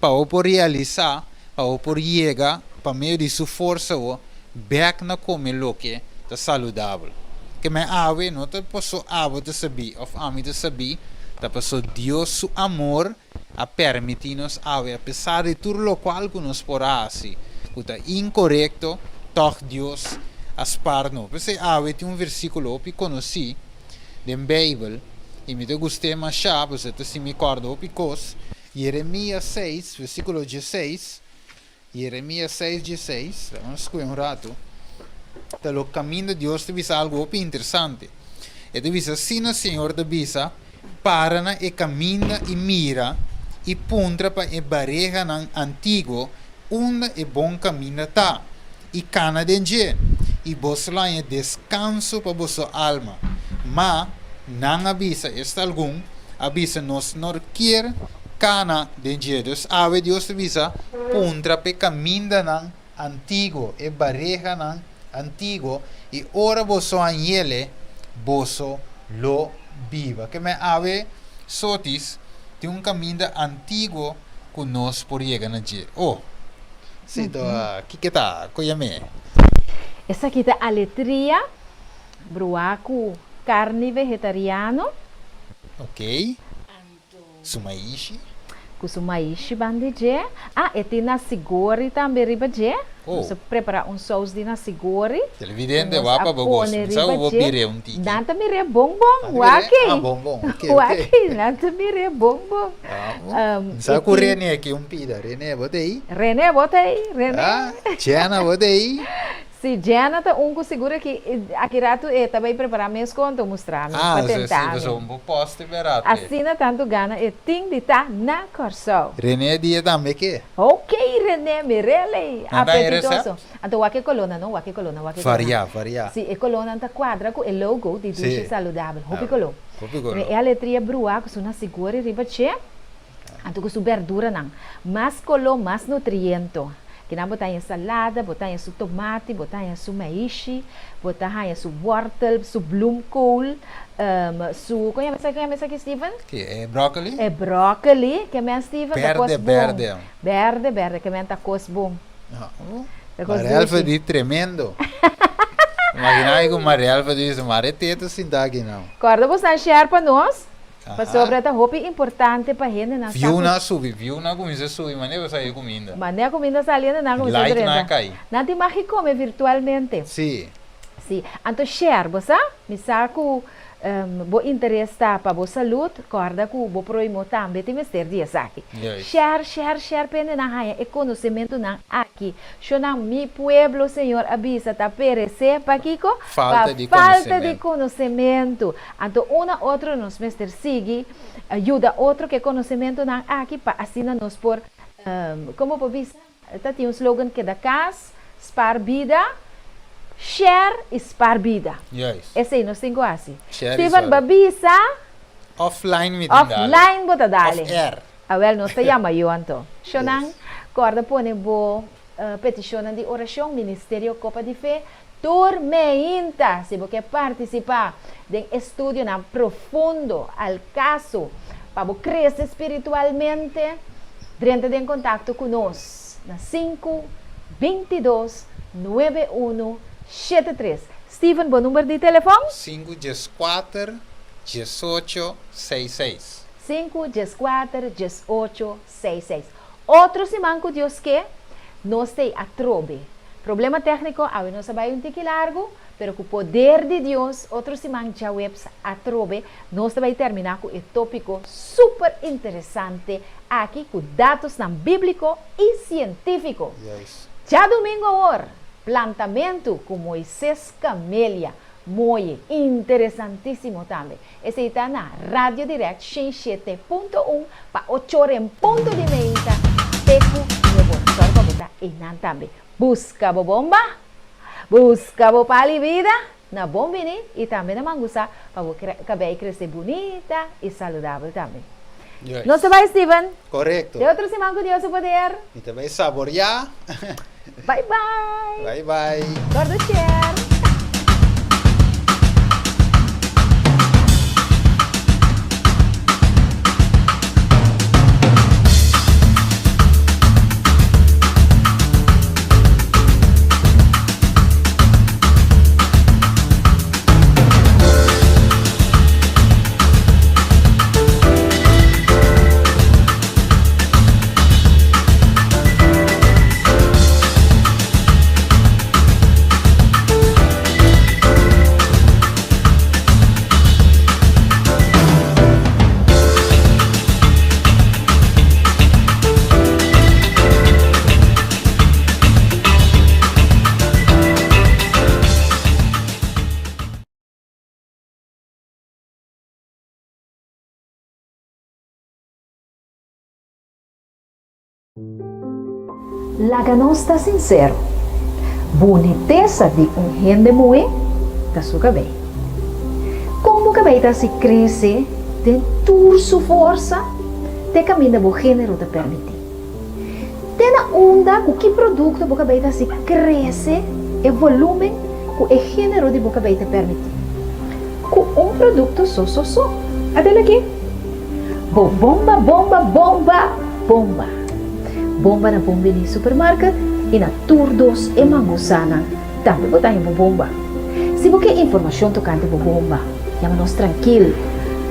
B: pa bo por realisá, pa bo por yega pa medio di su forsa bo bèk na kome loke ta saludabel. Ke men awe no ta paso abo ta sabí òf ami ta sabí, ta paso Dios su amor a permití nos awe apesar di tur lokual ku nos por a hasi ku ta inkorekto, tòg Dios a spar nos. P'esei awe tin un versíkulo hopi konosí den Beibel i mi ta gust'é mashá pasobra ta hasi mi kòrda hopi kos. Jeremías seis, versíkulo dieseis, Jeremías seis, dieseis, laga nos skucha un ratu, ta lo kaminda Dios ta bisa algu hopi interesante. E ta bisa, Asina Señor ta bisa, Para na e kaminda i mira, i puntra pa e barehanan antiguo unda e bon kaminda ta, i kana den dje, i boso lo haña deskanso pa boso alma. Ma nan a bisa, esta algun a bisa, Nos no kier kana den dje. Dus awe Dios ta bisa, Puntra p'e kamindanan antiguo, e barehanan antiguo, i ora boso hañ'ele, boso lo biba. Ke men awe sotis tin un kaminda antiguo ku nos por yega na dje. Oh! Sí, to kiko ta? Ku yam'é?
A: Esaki ta aletria bruá ku karni vegetariano.
B: Ok. Su maishi.
A: Ku su maishi ban di dje. Ah, e tin nasigori tambe riba dje.
B: Oh.
A: Nos a prepara un sous di nasigori.
B: Televidente,
A: Ku nos a
B: wak pa bo gosta.
A: pone
B: Mi sa
A: riba
B: ku bo
A: dje.
B: bir'é un tiki.
A: Nan ta mir'é bon bon,
B: Nan ta mir'é?
A: wak-ei.
B: Ah, bon bon. Ok, ok.
A: Wak-ei, nan ta mir'é bon bon.
B: Ah, Mi
A: E
B: sa ku
A: tin.
B: Rene aki un pida. Rene, bo ta ei?
A: Rene, bo ta ei? Rene.
B: Ah, Jenna, bo ta ei?
A: Si, Jenna ta un ku sigur aki, aki ratu e ta bai prepará mes kon ta mustra mi,
B: Ah,
A: pa
B: si, si,
A: tenta mi.
B: pasobra bo post e berato e.
A: Asina tantu gana e tin di ta na Kòrsou.
B: Rene di e tambe ke.
A: Ok Rene, mi reley,
B: Nan ta e
A: apetitoso.
B: recept?
A: Anto wak e kolónan no, wak e kolónan, wak e kolónan.
B: Variá, variá.
A: Si, e kolónan ta kuadra ku e logo di Dushi
B: Si.
A: Saludabel. Hopi koló.
B: Hopi koló.
A: E aletria bruá ku su nasigori riba dje. Anto ku su berduranan. Mas koló, mas nutriento. Kinan bo ta haña salada, bo ta haña su tomati, bo ta haña su maishi, bo ta haña su wortel, su bloemkool, su, kon yama esaki, kon yama esaki, Steven?
B: Ki, e broccoli?
A: E broccoli, ke men Steven, ta kos
B: Berde,
A: bon.
B: berde.
A: Berde, berde, ke men ta kos bon. Ta kos
B: Marielfa
A: dushi.
B: di tremendo. Imagina mi ku Marielfa di bisa, Mare te ta sinta aki now.
A: Kòrda bo san share pa nos. Pasobra ta hopi importante pa hendenan sa
B: View
A: ku.
B: na subi, view na kuminsa subi, manera bo sa e kuminda.
A: Manera kuminda sali hendenan kuminsa
B: Like
A: drenta.
B: na kai.
A: Nan tin mag di kome virtualmente.
B: Si.
A: Si. Anto share, bo sa? Mi sa ku. Bo interes ta pa bo salud, corda cu bo proimo tambe tin mester di esaki. Share, share, share pa hendenan haya e conocementonan aki. Shonan, mi pueblo, Señor a bisa, ta perece, pakico?
B: Pa
A: falta di conocemento. Anto una otro nos mester sigui yuda otro cu e conocementonan aki pa asina nos por, como por bisa? Ta tin un slogan keda kas, spaar bida, share i spaar bida.
B: Juist.
A: Esei nos tin ku hasi.
B: Share i
A: Steven
B: spaar.
A: ba bisa.
B: Offline mi tin dale.
A: Offline bo ta dale.
B: Off air.
A: Awel nos ta yama yo anto. Shonnan,
B: Yes.
A: kòrda pone bo petishonnan di orashon Ministerio Kopa di Fe tur meinta. Si bo ke partisipá den estudionan profundo al kaso pa bo krese spiritualmente, drenta den kontakto ku nos na sinku, 22, nuebe unu, shete tres. Steven, bo number di telefòn?
B: Sinku 14, 18, seis seis.
A: Sinku 14, 18, seis seis. Otro siman ku Dios ke, nos t'ei atrobe. Problema tékniko, awe nos a bai un tiki largu, pero ku poder di Dios, otro siman djaweps atrobe, nos ta bai terminá ku e tópiko super interesante aki ku datosnan bíbliko i sientífiko. Djadumingu awor, plantamentu ku Moises Camelia. Mooi, interesantísimo tambe. Esei ta na Radio Direct 107.1 pa ocho ora en punto di meinta te ku nuebe ora. Sòru pa bo ta einan tambe. Buska bo bomba, buska bo pali bida na Bon Bini i tambe na Mangusa pa bo kabei krese bunita i saludabel tambe. Nos ta bai Steven.
B: Korekto.
A: Te otro siman ku Dios su poder.
B: Mi ta bai saboriá.
A: Bye bye.
B: Bye bye.
A: Gordo share. Laga nos ta sinsero, bunitesa di un hende muhé ta su kabei. Kon bo kabei ta hasi krese den tur su forsa te kaminda bo género ta permití? Te na unda ku ki produkto bo kabei ta hasi krese e volúmen ku e género di bo kabei ta permití? Ku un produkto so so so. Atel aki. Bo bomba bomba bomba bomba. Bomba na Bon Bini Supermarket i na tur dos e mangusanan tambe bo ta haña bo bomba. Si bo ke informashon tokante bo bomba, yama nos trankil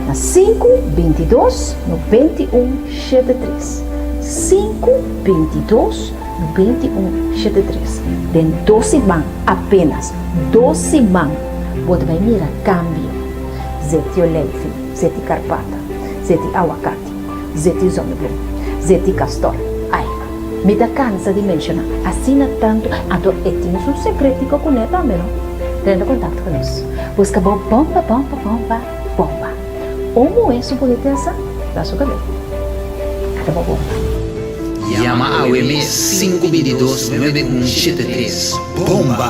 A: na sinku 22 91 73, sinku 22 91 73. Den dos siman, apenas dos siman, bo ta bai mira kambio. Zeti oleifi, zeti karpata, zeti awakati, zeti zonnebloem, zeti kastor. Ai, mi ta kansa di menshoná asina tantu, anto e tin su sekretico kuné tambe no. Drenta kontakto ku nos. Buska bo bomba, bomba, bomba, bomba. Un muhé su bunitesa ta su kabei. Ata bo bomba.
C: Yama awe mes 5 22 91 73. Bomba!